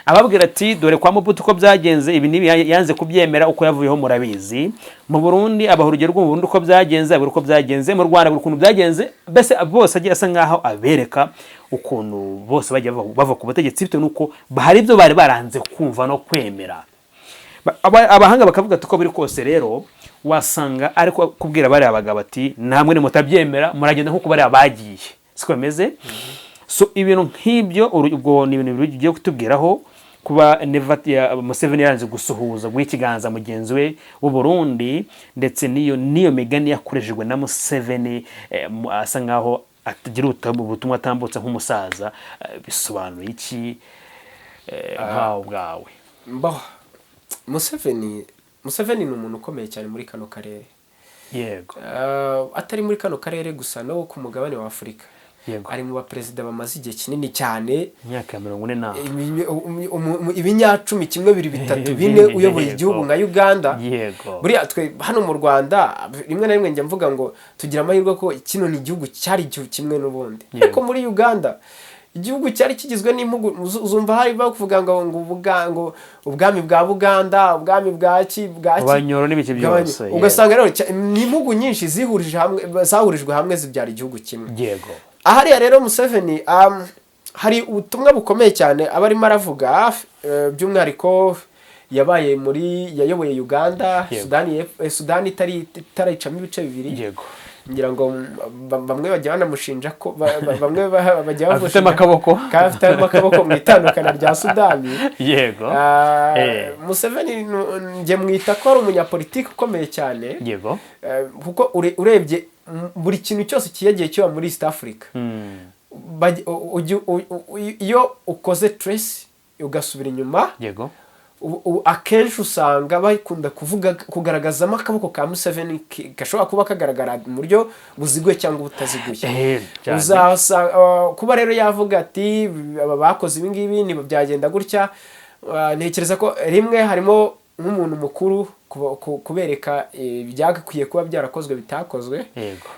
ababwira ati: "Dore kwa Mobutu uko byagenze, ibi n'ibi, yanze kubyemera, uko yavuyeho murabizi. Mu Burundi, abaha urugero rwo mu Burundi uko byagenze, abura uko byagenze mu Rwanda, buri ukuntu byagenze." Mbese bose agiye asa nkaho abereka ukuntu bose bagiye bava ku butegetsi bitewe n'uko hari ibyo bari baranze kumva no kwemera. Abahanga bakavuga ati uko biri kose rero wasanga ari kubwira bariya bagabo ati: "Namwe nimutabyemera muragenda nk'uko bariya bagiye." Siko bimeze? So ibintu nk'ibyo, ubwo ni ibintu bigiye kutubwiraho kuba Neva Museveni yaranze gusuhuza, guha ikiganza mugenzi we w'u Burundi, ndetse n'iyo migani yakoreshejwe na Museveni, asa nkaho atagira ubutumwa atambutse nk'umusaza, bisobanuye iki nkawe ubwawe? Mbaho Museveni ni umuntu ukomeye cyane muri kano karere. Atari muri kano karere gusa, no ku mugabane wa Afurika. Ari mu baperezida bamaze igihe kinini cyane. Imyaka ya 40 na Ibinyacumi kimwe, bibiri, bitatu, bine uyoboye igihugu nka Uganda. Buriya twe hano mu Rwanda rimwe na rimwe njya mvuga ngo tugira amahirwe ko kino ni igihugu cyari igihugu kimwe n'ubundi. Ariko muri Uganda igihugu cyari kigizwe n'impugu, uzumva hari bakuvuga ngo ubwami bwa Buganda, ubwami bwa ki bwa ki, Abanyoro n'ibiki byose. Ugasanga rero ni impugu nyinshi zihurije hamwe, zahurijwe hamwe zibyara igihugu kimwe. Ahariya rero Museveni hari ubutumwa bukomeye cyane aba arimo aravuga, by'umwihariko yabaye muri yayoboye Uganda, Sudani itarayicamo ibice bibiri. Ngira ngo bamwe bajya banamushinja ko bamwe bajya Afitemo akaboko. Ko afitemo akaboko mu itandukana rya Sudani. Museveni njye mwita ko ari umunyapolitiki ukomeye cyane, kuko urebye buri kintu cyose kiyagiye kiba muri East Africa, iyo ukoze trace ugasubira inyuma, akenshi usanga bakunda kuvuga kugaragazamo akaboko ka Museveni gashobora kuba kagaragara mu buryo buziguye cyangwa butaziguye. Cyane. Uzasanga kuba rero yavuga ati aba bakoze ibi ngibi byagenda gutya, ntekereza ko rimwe harimo nk'umuntu mukuru kubereka ibyagakwiye kuba byarakozwe bitakozwe,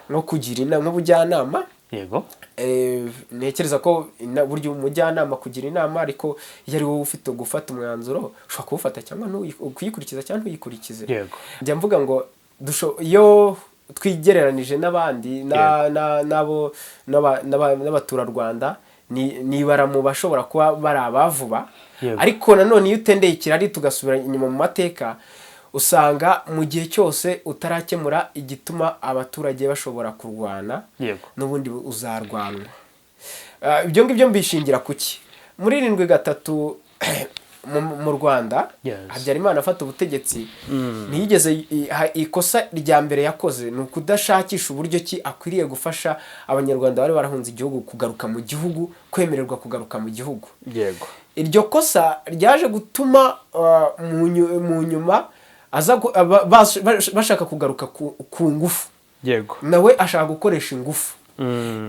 nko kugira inama nk'ubujyanama. Ntekereza ko burya umujyanama kugira inama, ariko iyo ari wowe ufite gufata umwanzuro ushobora kuwufata cyangwa kuyikurikiza cyangwa ntuyikurikize. Njya mvuga ngo iyo twigereranije n'abandi n'abo n'abaturarwanda nibara mu bashobora kuba bari abavuba, ariko nanone iyo utendeye ikirari tugasubira inyuma mu mateka, usanga mu gihe cyose utarakemura igituma abaturage bashobora kurwana, n'ubundi uzarwanwa. Ibyo ngibyo mbishingira kuki? Muri 73 mu Rwanda, Habyarimana afata ubutegetsi, ntiyigeze ikosa rya mbere yakoze ni ukudashakisha uburyo ki akwiriye gufasha Abanyarwanda bari barahunze igihugu kugaruka mu gihugu, kwemererwa kugaruka mu gihugu. Iryo kosa ryaje gutuma mu nyuma aza bashaka kugaruka ku ngufu, nawe ashaka gukoresha ingufu.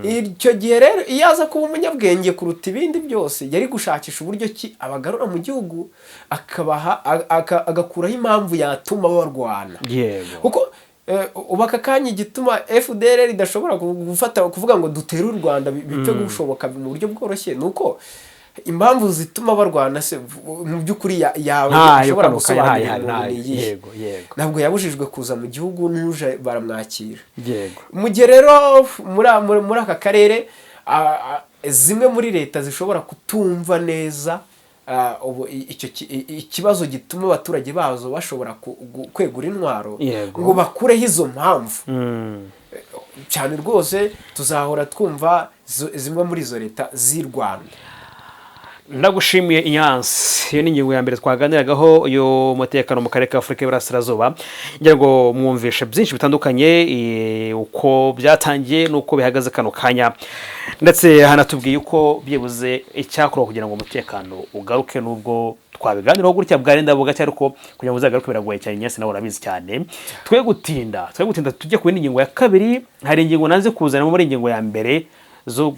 Icyo gihe rero iyo aza kuba umunyabwenge kuruta ibindi byose, yari gushakisha uburyo ki abagarura mu gihugu, akabaha agakuraho impamvu yatuma barwana, kuko ubu aka kanya igituma FDLR idashobora gufata kuvuga ngo dutere u Rwanda bipfe gushoboka mu buryo bworoshye, ni uko impamvu zituma barwana se mu by'ukuri yawe Ntayo ishobora kano kanya, gusobanurira ntayo, umuntu ntayo. ni iyihe? yego yego Ntabwo yabujijwe kuza mu gihugu, n'uje baramwakira. Mu gihe rero muri aka karere zimwe muri leta zishobora kutumva neza ubu icyo ikibazo gituma abaturage bazo bashobora kwegura intwaro ngo bakureho izo mpamvu, cyane rwose tuzahora twumva zimwe muri izo leta zirwana. Ndagushimiye, Inyansi. Iyo ni ingingo ya mbere twaganiragaho y'umutekano mu karere ka Afurika y'Iburasirazuba. Ngira ngo mwumvishe byinshi bitandukanye, uko byatangiye n'uko bihagaze kano kanya, ndetse hanatubwiye uko byibuze icyakorwa kugira ngo umutekano ugaruke, n'ubwo twabiganiraho gutya bwarenda bugacya, ariko kugira ngo uzagaruke biragoye cyane. Inyansi nawe urabizi cyane. Twe gutinda tujye ku yindi ngingo ya kabiri. Hari ingingo nanze kuzanamo muri ingingo ya mbere zo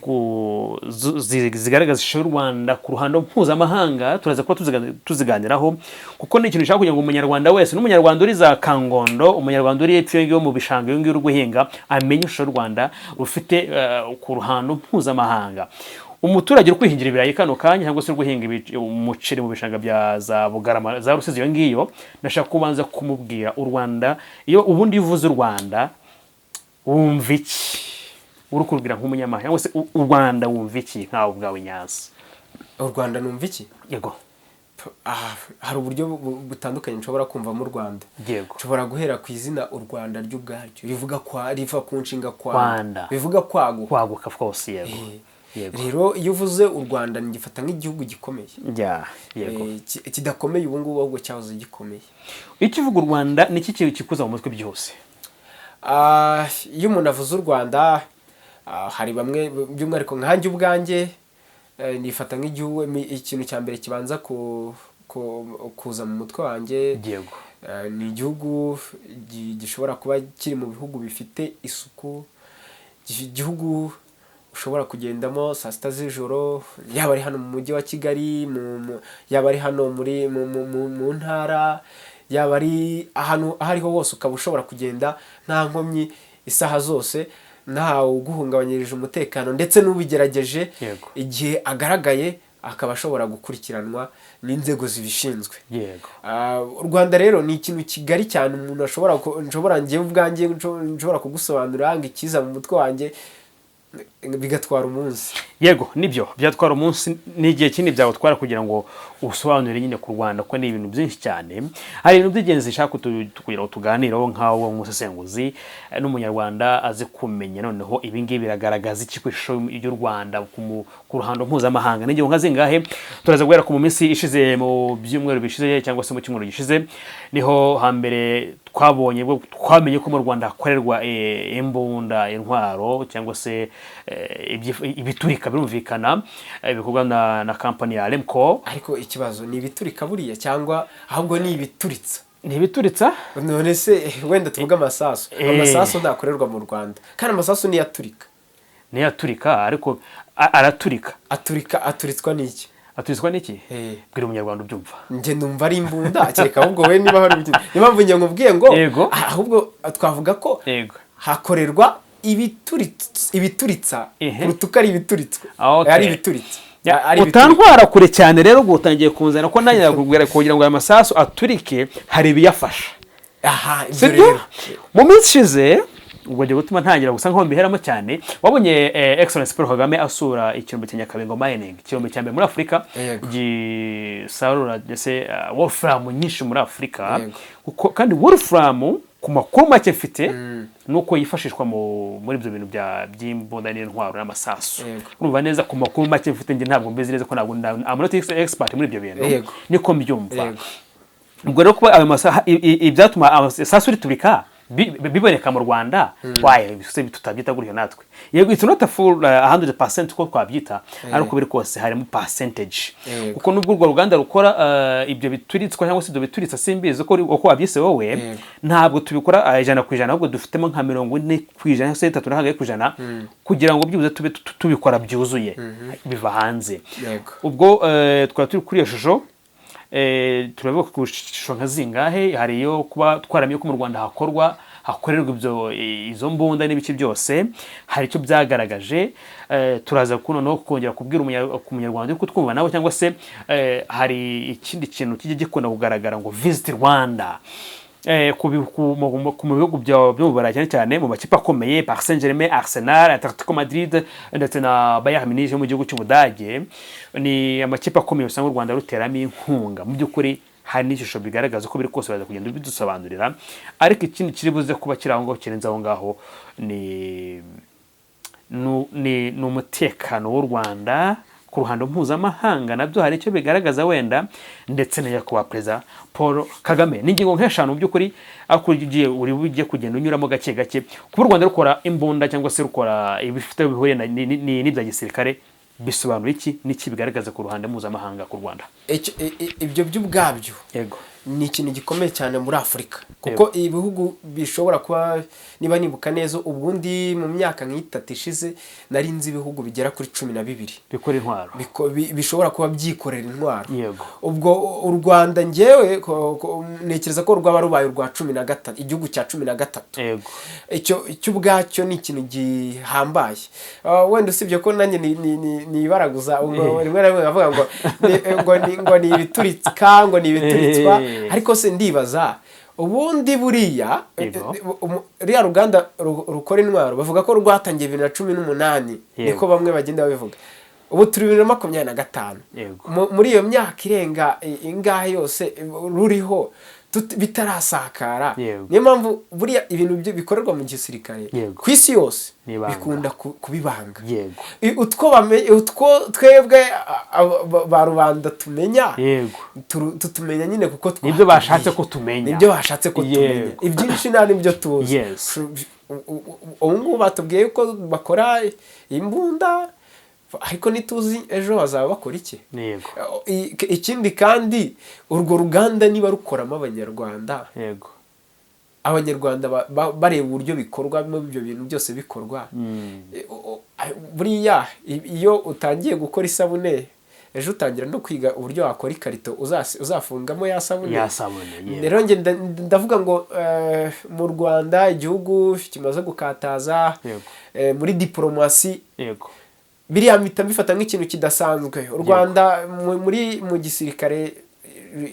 zigaragaza ishusho y'u Rwanda ku ruhando mpuzamahanga. Turaza kuba tuziganiraho kuko ni ikintu gishaka kugira ngo umunyarwanda wese, n'umunyarwanda uri za Kangondo, umunyarwanda uri epfo iyo ngiyo mu bishanga iyo ngiyo uri guhinga, amenye ishusho y'u Rwanda rufite ku ruhando mpuzamahanga. Umuturage uri kwihingira ibirayi kano kanya cyangwa se uri guhinga umuceri mu bishanga bya za Bugarama, za Rusizi iyo ngiyo, ndashaka kubanza kumubwira u Rwanda. Iyo ubundi iyo uvuze u Rwanda wumva iki? Uri kurubwira nk'umunyamahanga cyangwa se u Rwanda wumva iki nkawe ubwawe, Nyanza? U Rwanda numva iki? Yego. Hari uburyo butandukanye nshobora kumvamo u Rwanda. Nshobora guhera ku izina u Rwanda ry'ubwaryo rivuga kwa, riva ku nshinga Kwanda. kwanda, bivuga kwaguka. Kwaguka, of course, yego. Rero iyo uvuze u Rwanda ngifata nk'igihugu gikomeye. Yego. Kidakomeye ubu ngubu, ahubwo cyahoze gikomeye. Iyo ukivuga u Rwanda ni iki kintu kikuza mu mutwe byose? Iyo umuntu avuze u Rwanda, hari bamwe, by'umwihariko nkanjye ubwanjye, nifata nk'igihugu, ikintu cya mbere kibanza kuza mu mutwe wanjye, ni igihugu gishobora kuba kiri mu bihugu bifite isuku, igihugu ushobora kugendamo saa sita z'ijoro, yaba ari hano mu mujyi wa Kigali, yaba ari hano muri mu ntara, yaba ari ahantu aho ariho hose, ukaba ushobora kugenda nta nkomyi isaha zose, ntawe uguhungabanyirije umutekano, ndetse n'ubigerageje igihe agaragaye akaba ashobora gukurikiranwa n'inzego zibishinzwe. U Rwanda rero ni ikintu kigari cyane umuntu ashobora nshobora njyewe ubwanjye nshobora kugusobanurira ngo ikiza mu mutwe wanjye. Bigatwara umunsi. Yego, nibyo, byatwara umunsi n'igihe kinini byagutwara kugira ngo usobanure nyine ku Rwanda, ko ni ibintu byinshi cyane. Hari ibintu by'ingenzi nshaka kugira ngo tuganireho nkawe nk'umusesenguzi n'umunyarwanda azi kumenya. Noneho ibi ngibi biragaragaza iki ku ishusho y'u Rwanda ku ruhando mpuzamahanga? N'ingingo nka zingahe? Turaza guhera ku mu minsi ishize, mu byumweru bishize cyangwa se mu cyumweru gishize, niho hambere twabonye bwo twamenye ko mu Rwanda hakorerwa imbunda, intwaro cyangwa se ibiturika, birumvikana, bikorwa na kampani ya Remco. Ariko ikibazo ni ibiturika buriya, cyangwa ahubwo ni ibituritsa? Ni ibituritsa. None se wenda tuvuge amasasu? Amasasu ntakorerwa mu Rwanda, kandi amasasu niyo aturika. Niyo aturika, ariko araturika. Aturika, aturitswa n'iki? Aturitswa n'iki? Eh. Bwira umunyarwanda ubyumva. Njye numva ari imbunda, kereka ahubwo we niba hari ibindi. Niyo mpamvu njye nkubwiye ngo ahubwo twavuga ko hakorerwa ibituritsa kuruta uko ari ibituritswe. Ari ibituritsa. Ari ibiturika. Utantwara kure cyane rero, ubwo utangiye kunzana ko nanjye nakubwira, kugira ngo aya masasu aturike hari ibiyafasha. Aha, ibyo Sibyo? rero. Mu minsi ishize, ubwo ngiye gutuma ntangira gusa nkaho mbiheramo cyane, wabonye Excellence Paul Kagame asura ikirombe cya Nyakabingo Mining, ikirombe cya mbere muri Afurika gisarura ndetse wolfram nyinshi muri Afurika. Kuko kandi wolfram, ku makuru make mfite, ni uko yifashishwa muri ibyo bintu by'imbunda n'intwaro n'amasasu. Urumva neza, ku makuru make mfite njye, ntabwo mbizi neza ko ntabwo I'm not expert muri ibyo bintu. Niko mbyumva. Ubwo rero kuba ayo masaha ibyatuma amasasu riturika biboneka mu Rwanda, waye se tutabyita gutyo natwe? Yego, it's not a full 100% uko twabyita, ariko biri kose harimo percentage. Kuko nubwo urwo ruganda rukora ibyo bituritswa cyangwa se ibyo bituritsa, simbizi uko wabyise wowe, ntabwo tubikora 100%, ahubwo dufitemo nka 40% cyangwa se 32% kugira ngo byibuze tube tubikora byuzuye, biva hanze. Ubwo twari turi kuri iyo shusho, turavuga ku shusho nka zingahe? Hari iyo kuba twaramenye ko mu Rwanda hakorerwa ibyo, izo mbunda n'ibiki byose, hari icyo byagaragaje. Turaza kuno no kongera kubwira ku munyarwanda uri kutwumva nawe, cyangwa se hari ikindi kintu kijya gikunda kugaragara ngo "Visit Rwanda" ku bi- ku- mu mu- ku- mu bihugu byo mu Burayi, cyane cyane mu makipe akomeye, Paris Saint-Germain, Arsenal, Atletico Madrid ndetse na Bayern Munich yo mu gihugu cy'Ubudage, ni amakipe akomeye usanga u Rwanda ruteramo inkunga. Mu by'ukuri hari n'ishusho bigaragaza. Uko biri kose baza kugenda bidusobanurira, ariko ikindi kiri buze kuba kiri aho ngaho kirenze aho ngaho ni umutekano w'u Rwanda ku ruhando mpuzamahanga, nabyo hari icyo bigaragaza wenda, ndetse na nyakubahwa Perezida Paul Kagame. Ni ingingo nk'eshanu mu by'ukuri, ariko ugiye uri bujye kugenda unyuramo gake gake. Kuba u Rwanda rukora imbunda cyangwa se rukora ibifite aho bihuriye n'ibya gisirikare bisobanura iki? N'iki bigaragaza ku ruhando mpuzamahanga ku Rwanda? Ibyo by'ubwabyo ni ikintu gikomeye cyane muri Afurika, kuko ibihugu bishobora kuba, niba nibuka neza, ubundi mu myaka nk'itatu ishize nari nzi ibihugu bigera kuri 12 bikora intwaro. Bishobora kuba byikorera intwaro. Ubwo u Rwanda ngewe ntekereza ko rwaba rubaye urwa 13, igihugu cya 13. Icyo ubwacyo ni ikintu gihambaye. Wenda usibye ko nanjye nibaraguza ubwo rimwe na rimwe nkavuga ngo ni ibiturika, ngo ni ibituritswa. Ariko se ndibaza ubundi buriya ruriya ruganda rukora intwaro bavuga ko rwatangiye 2018, niko bamwe bagenda babivuga. Ubu turi 2025. Muri iyo myaka irenga ingahe yose ruriho bitarasakara. Niyo mpamvu buriya ibintu bikorerwa mu gisirikare ku isi yose Ni ibanga. bikunda kubibanga. Utwo twebwe ba rubanda tumenya, tutumenya nyine kuko Nibyo bashatse ko tumenya. Nibyo bashatse ko tumenya. Ibyinshi nta nibyo tuzi. Ubu ngubu batubwiye ko bakora imbunda, ariko ntituzi ejo bazaba bakora iki. Ikindi kandi, urwo ruganda niba rukoramo abanyarwanda, abanyarwanda bareba uburyo bikorwamo, ibyo bintu byose bikorwa. Buriya iyo utangiye gukora isabune, ejo utangira no kwiga uburyo wakora ikarito uzafungamo ya sabune. Ya sabune, yego. Rero njye ndavuga ngo mu Rwanda, igihugu kimaze gukataza muri diporomasi, biriya mpita mbifata nk'ikintu kidasanzwe. U Rwanda muri mu gisirikare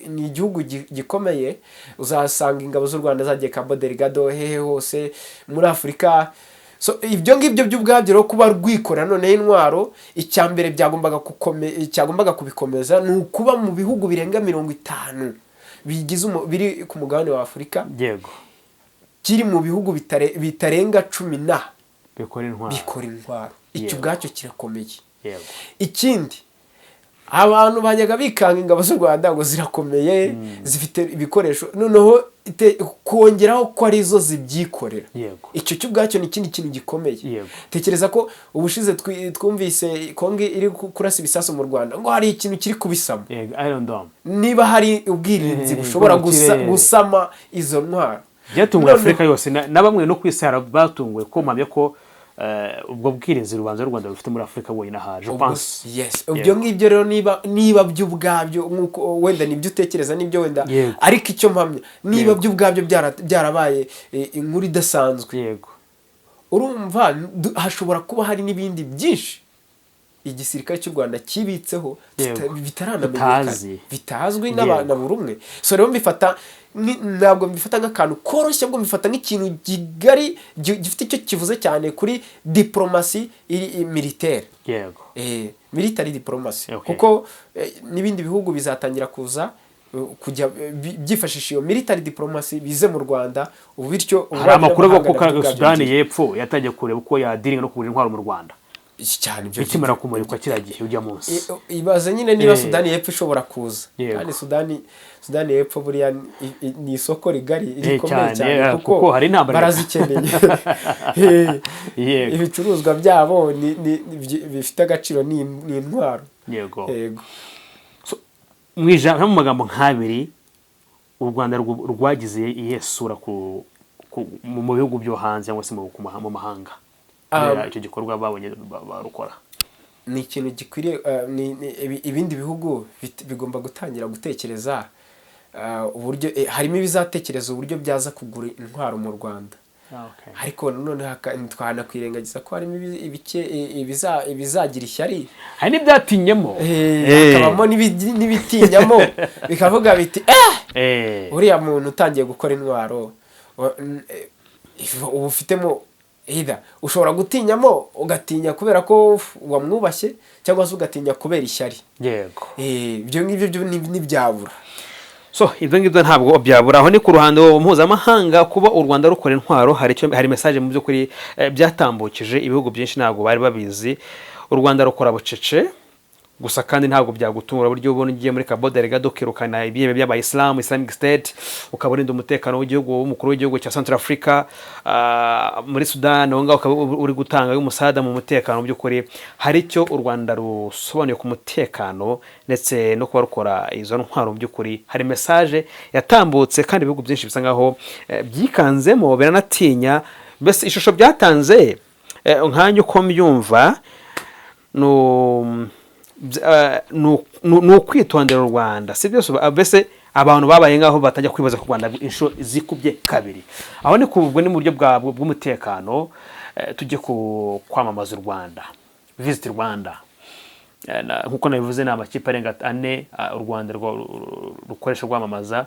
ni igihugu gikomeye. Uzasanga ingabo z'u Rwanda zagiye Cabo Delgado, hehe hose muri Afurika. So ibyo ngibyo by'ubwabyo rero, kuba rwikora noneho intwaro, icya mbere cyagombaga kubikomeza ni ukuba mu bihugu birenga 50 bigize biri ku mugabane wa Afurika, kiri mu bihugu bitarenga 10 na bikora intwaro. Bikora intwaro. Icyo ubwacyo kirakomeye. Ikindi, abantu bajyaga bikanga ingabo z'u Rwanda ngo zirakomeye, zifite ibikoresho, noneho kongeraho ko arizo zibyikorera, icyo cyo ubwacyo ni ikindi kintu gikomeye. Tekereza ko ubushize twumvise Kongo iri kurasa ibisasu mu Rwanda, ngo hari ikintu kiri kubisama. Yego, Iron Dome. Niba hari ubwirinzi bushobora bwo mu kirere. gusama izo ntwaro. Byatunguye Afurika yose na bamwe no ku isi hari batunguwe, ko mpamya ko ubwo bwirinzi rubanza u Rwanda rufite muri Afurika bwonyine aha, je pense. Yes, ibyo ngibyo rero, niba byo ubwabyo, nk'uko wenda nibyo utekereza, nibyo wenda, ariko icyo mpamya, niba byo ubwabyo byarabaye inkuru idasanzwe, urumva hashobora kuba hari n'ibindi byinshi igisirikare cy'u Rwanda kibitseho bitaranamenyekana, Tutazi. bitazwi na buri umwe. So rero mbifata ntabwo mbifata nk'akantu koroshye, ahubwo mbifata nk'ikintu kigari gifite icyo kivuze cyane kuri diporomasi iri militaire, military diplomacy, kuko n'ibindi bihugu bizatangira kuza kujya byifashisha iyo military diplomacy bize mu Rwanda ubu, bityo Hari amakuru avuga ko ububanyi kaga n'amahanga Sudani nabyo y'Epfo yatangiye kureba uko yadiringa no kugura intwaro mu Rwanda cyane ibyo bikimara kumurikwa kiriya gihe ujya munsi. Ibaze nyine niba Sudani y'Epfo ishobora kuza, kandi Sudani y'Epfo buriya ni isoko rigari rikomeye cyane, cyane, kuko kuko hari intambara. barazikeneye. Ibicuruzwa byabo bifite agaciro ni intwaro. Yego. Mu ijambo, mu magambo nk'abiri, u Rwanda rwagize iyihe sura mu bihugu byo hanze cyangwa se mu mahanga kubera icyo gikorwa babonye barukora? Ni ikintu gikwiriye, ibindi bihugu bigomba gutangira gutekereza uburyo, harimo ibizatekereza uburyo byaza kugura intwaro mu Rwanda, ariko nanone twanakwirengagiza ko harimo ibizagira ishyari. Hari n'ibyatinyemo. Hakabamo n'ibitinyamo bikavuga biti: "Eh, uriya muntu utangiye gukora intwaro, uba ufitemo." Either ushobora gutinyamo, ugatinya kubera ko wamwubashye, cyangwa se ugatinya kubera ishyari. Ibyo ngibyo byo ntibyabura. So ibyo ngibyo ntabwo byabura. Aho ni ku ruhando mpuzamahanga. Kuba u Rwanda rukora intwaro, hari icyo, hari message mu by'ukuri byatambukije. Ibihugu byinshi ntabwo bari babizi. U Rwanda rukora bucece gusa, kandi ntabwo byagutungura buryo ubona ugiye muri Cabo Delgado ukirukana ibyihebe by'abayisilamu, Islamic State, ukaba urinda umutekano w'igihugu w'umukuru w'igihugu cya Central Africa, muri Sudan aho ngaho ukaba uri gutanga umusada mu mutekano. Mu by'ukuri hari icyo u Rwanda rusobanuye ku mutekano ndetse no kuba rukora izo ntwaro. Mu by'ukuri hari message yatambutse, kandi ibihugu byinshi bisa nkaho byikanzemo, biranatinya. Mbese ishusho byatanze, nkanjye uko mbyumva, ni ukwitondera u Rwanda, si byose. Mbese abantu babaye nk'aho batajya kwibaza ku Rwanda inshuro zikubye kabiri. Aho ni ku ubwo ni mu buryo bw'umutekano. Tujye ku kwamamaza u Rwanda, Visit Rwanda. Nk'uko nabivuze, ni amakipe arenga ane u Rwanda rukoresha rwamamaza.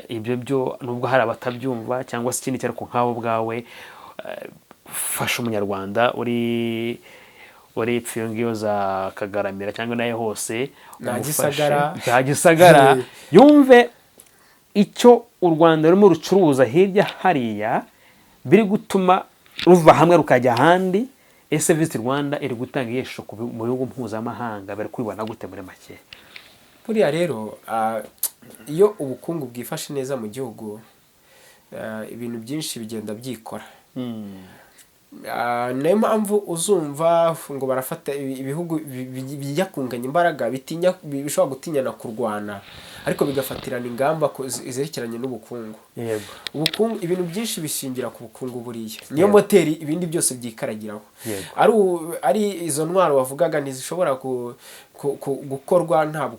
Ibyo byo nubwo hari abatabyumva cyangwa se ikindi cyane, ariko nkawe ubwawe, fasha umunyarwanda uri epfo iyo ngiyo za Kagaramira cyangwa nayo hose, Na umufashe. Gisagara. Za Gisagara, yumve icyo u Rwanda rurimo rucuruza hirya hariya biri gutuma ruva hamwe rukajya ahandi. Ese Visit Rwanda iri gutanga iyihe shusho mu bihugu mpuzamahanga? Bari kubibona gute muri make? Buriya rero, iyo ubukungu bwifashe neza mu gihugu, ibintu byinshi bigenda byikora. Niyo mpamvu uzumva ngo barafata ibihugu bijya kunganya imbaraga, bitinya, bishobora gutinyana kurwana, ariko bigafatirana ingamba zerekeranye n'ubukungu. Ubukungu, ibintu byinshi bishingira ku bukungu. Buriya niyo moteri ibindi byose byikaragiraho. Ari izo ntwaro wavugaga ntizishobora gukorwa nta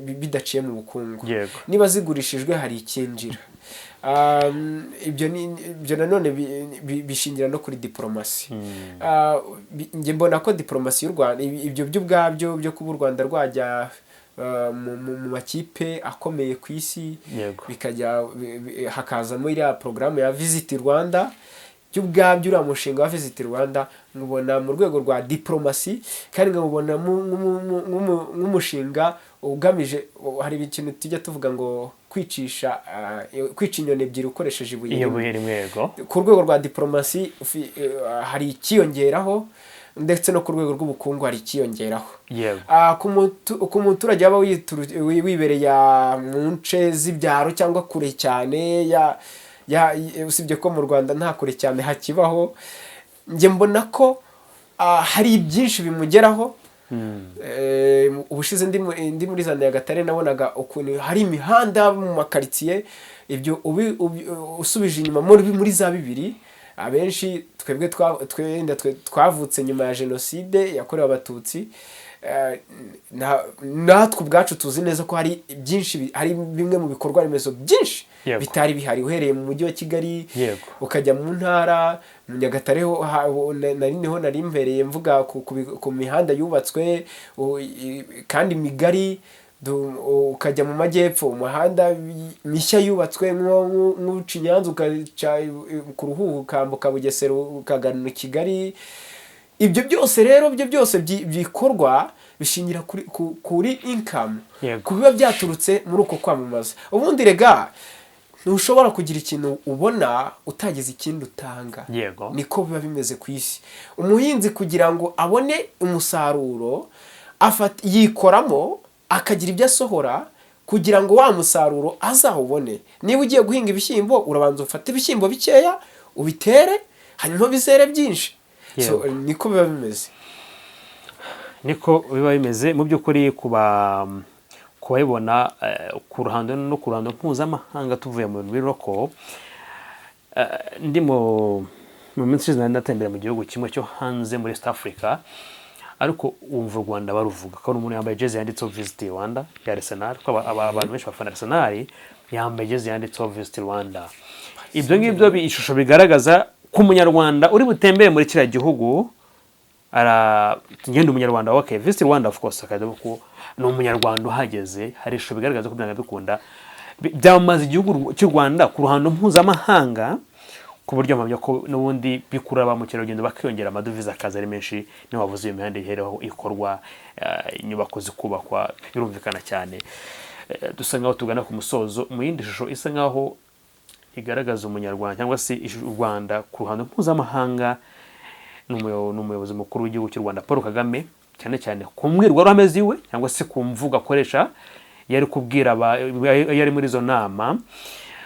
bidaciye mu bukungu. Niba zigurishijwe hari icyinjira. Ibyo nanone bishingira no kuri diporomasi. Njye mbona ko diporomasi y'u Rwanda, ibyo byo ubwabyo byo kuba u Rwanda rwajya mu makipe akomeye ku isi, bikajya hakazamo iriya porogaramu ya Visit Rwanda. Byo ubwabyo, uriya mushinga wa Visit Rwanda nkubona mu rwego rwa diplomasi, kandi nkawubona nk'umushinga ugamije, hari ikintu tujya tuvuga ngo kwica inyoni ebyiri ukoresheje ibuye Iyo rimwe. Buye rimwe, yego. Ku rwego rwa diplomasi hari ikiyongeraho, ndetse no ku rwego rw'ubukungu hari ikiyongeraho. Ku muturage waba wibereye mu nce z'ibyaro cyangwa kure cyane usibye ko mu Rwanda nta kure cyane hakibaho, njye mbona ko hari byinshi bimugeraho. Ubushize ndi muri za Nyagatare, nabonaga ukuntu hari imihanda mu makaritsiye. Ibyo usubije inyuma muri za bibiri, abenshi twebwe twenda twavutse nyuma ya Jenoside yakorewe Abatutsi, natwe ubwacu tuzi neza ko hari byinshi hari bimwe mu bikorwa remezo byinshi bitari bihari, uhereye mu Mujyi wa Kigali ukajya mu ntara. Mu Nyagatare ho nari niho nari mbereye mvuga ku mihanda yubatswe kandi migari. Ukajya mu majyepfo, umuhanda mishya yubatswe, nk'uca i Nyanza ugaca ku Ruhuhu, ukambuka Bugesera, ukagana i Kigali. Ibyo byose rero, ibyo byose bikorwa bishingira kuri income, ku biba byaturutse muri uko kwamamaza. Ubundi rega ntushobora kugira ikintu ubona utagize ikindi utanga. Niko biba bimeze ku isi. Umuhinzi kugira ngo abone umusaruro, yikoramo akagira ibyo asohora kugira ngo wa musaruro azawubone. Niba ugiye guhinga ibishyimbo, urabanza ufate ibishyimbo bikeya ubitere, hanyuma bizere byinshi. So, niko biba bimeze. Niko biba bimeze mu by'ukuri kuba kubabibona ku ruhando no ku ruhando mpuzamahanga. Tuvuye mu bintu biroko, ndi mu minsi ishize nari natembera mu gihugu kimwe cyo hanze muri East Africa, ariko wumva u Rwanda baruvuga ko umuntu yambaye jezi yanditseho "Visit Rwanda" ya Arsenal, ko abantu benshi bafana Arsenal, yambaye jezi yanditseho "Visit Rwanda". Ibyo ngibyo ishusho bigaragaza ko Umunyarwanda uri butembere muri kiriya gihugu ara ngenda Umunyarwanda, okay, "Visit Rwanda", of course akajya ko ni Umunyarwanda uhageze. Hari ishusho bigaragaza ko byanga bikunda byamamaza igihugu cy'u Rwanda ku ruhando mpuzamahanga, ku buryo mpamya ko n'ubundi bikurura ba mukerarugendo bakiyongera, amadovize akaza ari menshi. Niyo wavuze iyo mihanda iheraho ikorwa, inyubako zikubakwa, birumvikana cyane. Dusa nkaho tugana ku musozo. Mu yindi shusho isa nkaho igaragaza Umunyarwanda cyangwa se u Rwanda ku ruhando mpuzamahanga, ni umuyobozi mukuru w'igihugu cy'u Rwanda Paul Kagame, cyane cyane ku mbwirwaruhame ziwe cyangwa se ku mvugo akoresha yari kubwira yari muri izo nama.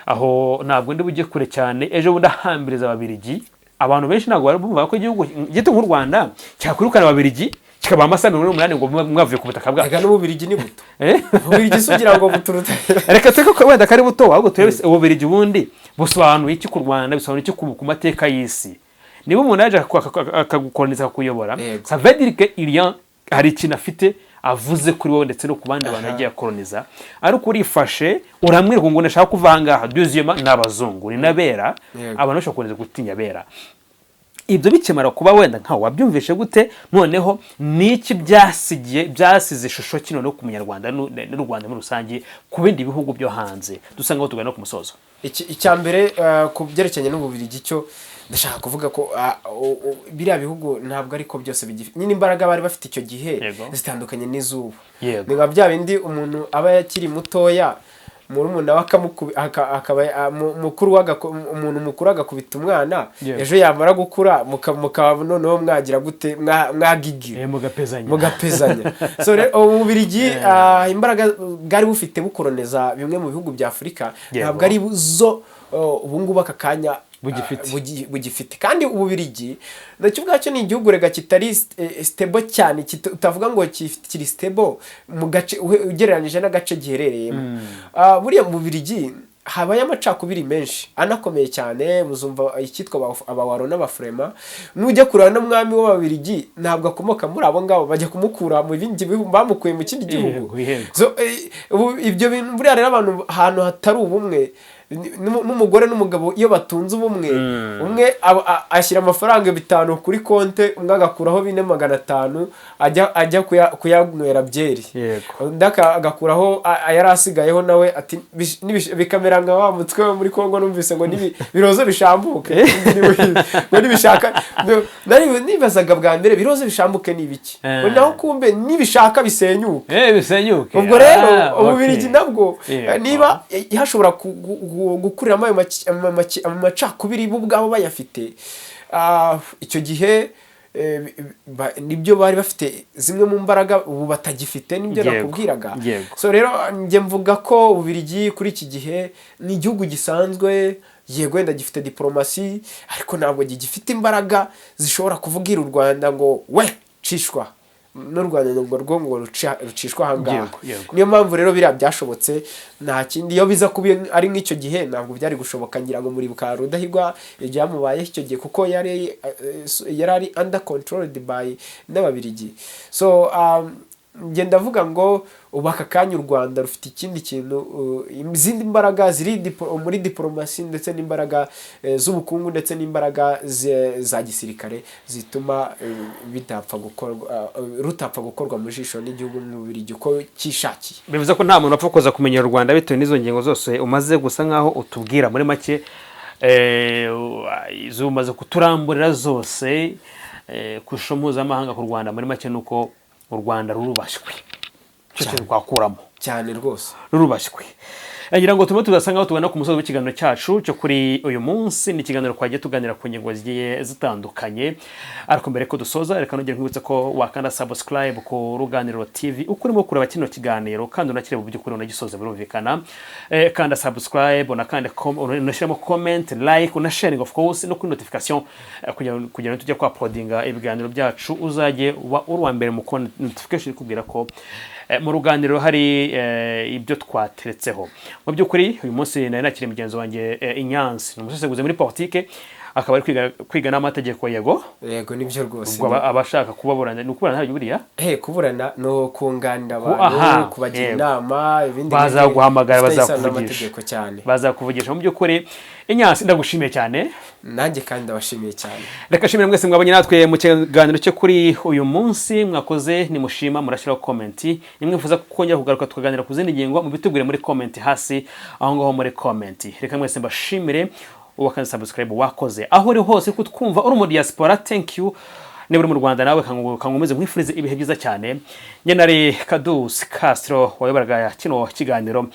Aho ntabwo ndi bujye kure cyane. Ejo bundi ahambiriza Ababirigi, abantu benshi ntabwo bari bumva ko igihugu gito nk'u Rwanda cyakwirukana Ababirigi, kikabaha amasaha 48 ngo mube mwavuye ku butaka bwacu. Reka, n'Ububirigi ni buto. Eh? Ububirigi se ugira ngo buturuta? Reka tureke ko wenda kari buto, ahubwo turebe se Ububirigi ubundi busobanuye iki ku Rwanda, bisobanuye iki ku mateka y'isi? Niba umuntu yaje akagukoloniza, akakuyobora, ça veut dire que il y a hari ikintu afite avuze kuri wowe ndetse no ku bandi bantu yagiye akoloniza. Ariko urifashe uramwirwa ngo ndashaka kuva aha ngaha. Deuxièmement, ni abazungu, ni n'abera. Abantu bashobora gukomeza gutinya abera. Ibyo bikimara kuba, wenda nkawe wabyumvishe gute? Noneho niki byasigiye, byasize ishusho ki noneho ku Munyarwanda n'u Rwanda muri rusange ku bindi bihugu byo hanze? Dusa nkaho tugana ku musozo. Icya mbere, ku byerekeranye n'Ububirigi, cyo ndashaka kuvuga ko biriya bihugu ntabwo ariko byose bigifite nyine imbaraga bari bafite icyo gihe, zitandukanye n'iz'ubu. Ni nka bya bindi umuntu aba yakiri mutoya, murumuna we akaba mukuru we umuntu mukuru agakubita umwana, ejo yamara gukura mukaba noneho mwagira gute, mwagigira Mugapezanya. Mugapezanya. So rero Ububirigi, imbaraga bwari bufite bukoroneza bimwe mu bihugu bya Afurika, ntabwo ari zo ubu ngubu aka kanya Bugifite. Bugifite. Kandi Ububirigi nacyo ubwacyo ni igihugu rega kitari stable cyane, utavuga ngo kiri stable mu gace ugereranyije n'agace giherereyemo. Buriya mu Bubirigi habayo amacakubiri menshi anakomeye cyane. Muzumva icyitwa Abawaro n'Abafurema. Nujya kureba n'umwami w'Ababirigi, ntabwo akomoka muri abo ngabo, bajya kumukura mu bindi bihugu, bamukuye mu kindi gihugu. Yego. So, ubu ibyo bintu buriya rero, abantu ahantu hatari ubumwe N'umugore n'umugabo iyo batunze ubumwe, umwe ashyira amafaranga 5 kuri konte, umwe agakuraho 4 500 ajya kuyanywera byeri, undi agakuraho ayari asigayeho nawe ati bikamera nka wa mutwe wo muri Kongo numvise ngo biroze bishambuke, ngo nibishaka. Nari nibazaga bwa mbere, biroze bishambuke ni ibiki? Ngo naho kumbe nibishaka bisenyuke. Bisenyuke. Ubwo rero Ububirigi nabwo niba hashobora gukuriramo ayo amacakubiri bo ubwabo bayafite, icyo gihe nibyo bari bafite zimwe mu mbaraga ubu batagifite, nibyo nakubwiraga. So rero njye mvuga ko Ububirigi kuri iki gihe ni igihugu gisanzwe, yego wenda gifite diporomasi, ariko ntabwo gifite imbaraga zishobora kuvugira u Rwanda ngo we cishwa n'u Rwanda ngo rwo ngo rucishwa ahangaha. Yego, yego. Niyo mpamvu rero biriya byashobotse, nta kindi. Iyo biza kuba ari nk'icyo gihe ntabwo byari gushoboka. Ngira ngo muribuka Rudahigwa ibyamubayeho icyo gihe, kuko yari ari under controlled by n'Ababirigi. So njye ndavuga ngo ubu aka kanya u Rwanda rufite ikindi kintu, izindi mbaraga ziri muri diporomasi ndetse n'imbaraga z'ubukungu ndetse n'imbaraga za gisirikare zituma bidapfa gukorwa, rutapfa gukorwa mu jisho n'igihugu mu Bubiligi uko cyishakiye. Bivuze ko nta muntu wapfa kuza kumenya u Rwanda bitewe n'izo ngingo zose umaze gusa nkaho utubwira muri make, izo umaze kuturamburira zose, ku ishusho mpuzamahanga ku Rwanda muri make ni uko u Rwanda rurubashywe, icyo kintu twakuramo. Cyane rwose. Rurubashywe. Ngira ngo turimo tugasa nkaho tubona ku musozi w'ikiganiro cyacu cyo kuri uyu munsi. Ni ikiganiro twagiye tuganira ku ngingo zigiye zitandukanye, ariko mbere ko dusoza reka nongere nkwibutse ko wakanda subscribe ku Ruganiriro TV uko urimo kureba kino kiganiro, kandi unakireba mu by'ukuri unagisoze, birumvikana. Kanda subscribe, unakande unashyiramo comment, like, unasharing of course, no kuri notification, kugira ngo tujye kwa uploadinga ibiganiro byacu uzajye uba uri uwa mbere mu kubona notification ikubwira ko mu ruganiriro hari ibyo twateretseho. Mu by'ukuri uyu munsi nari nakiriye mugenzi wanjye Inyanzi, ni umusesenguzi muri politike, akaba ari kwiga n'amategeko, yego? Yego, nibyo rwose. Ubwo abashaka kubaburana, ni ukuburana ntabyo buriya? Kuburana no kunganira abantu, kubagira inama, ibindi Bazaguhamagara, bifite isano bazakuvugisha. n'amategeko cyane. Bazakuvugisha. Mu by'ukuri Inyanzi, ndagushimiye cyane. Nanjye kandi ndabashimiye cyane. Reka shimire mwese mwabonye natwe mu kiganiro cyo kuri uyu munsi. Mwakoze, nimushima murashyiraho comment, nimwifuza kongera kugaruka tukaganira ku zindi ngingo mubitubwire muri comment hasi aho ngaho muri comment. Reka mwese mbashimire, uwakanze subscribe wakoze, aho uri hose kutwumva uri mu diaspora, thank you. Niba uri mu Rwanda nawe kangukomeze nkwifurize ibihe byiza cyane. Njye nari Kadusi Castro wayoboraga kino kiganiro.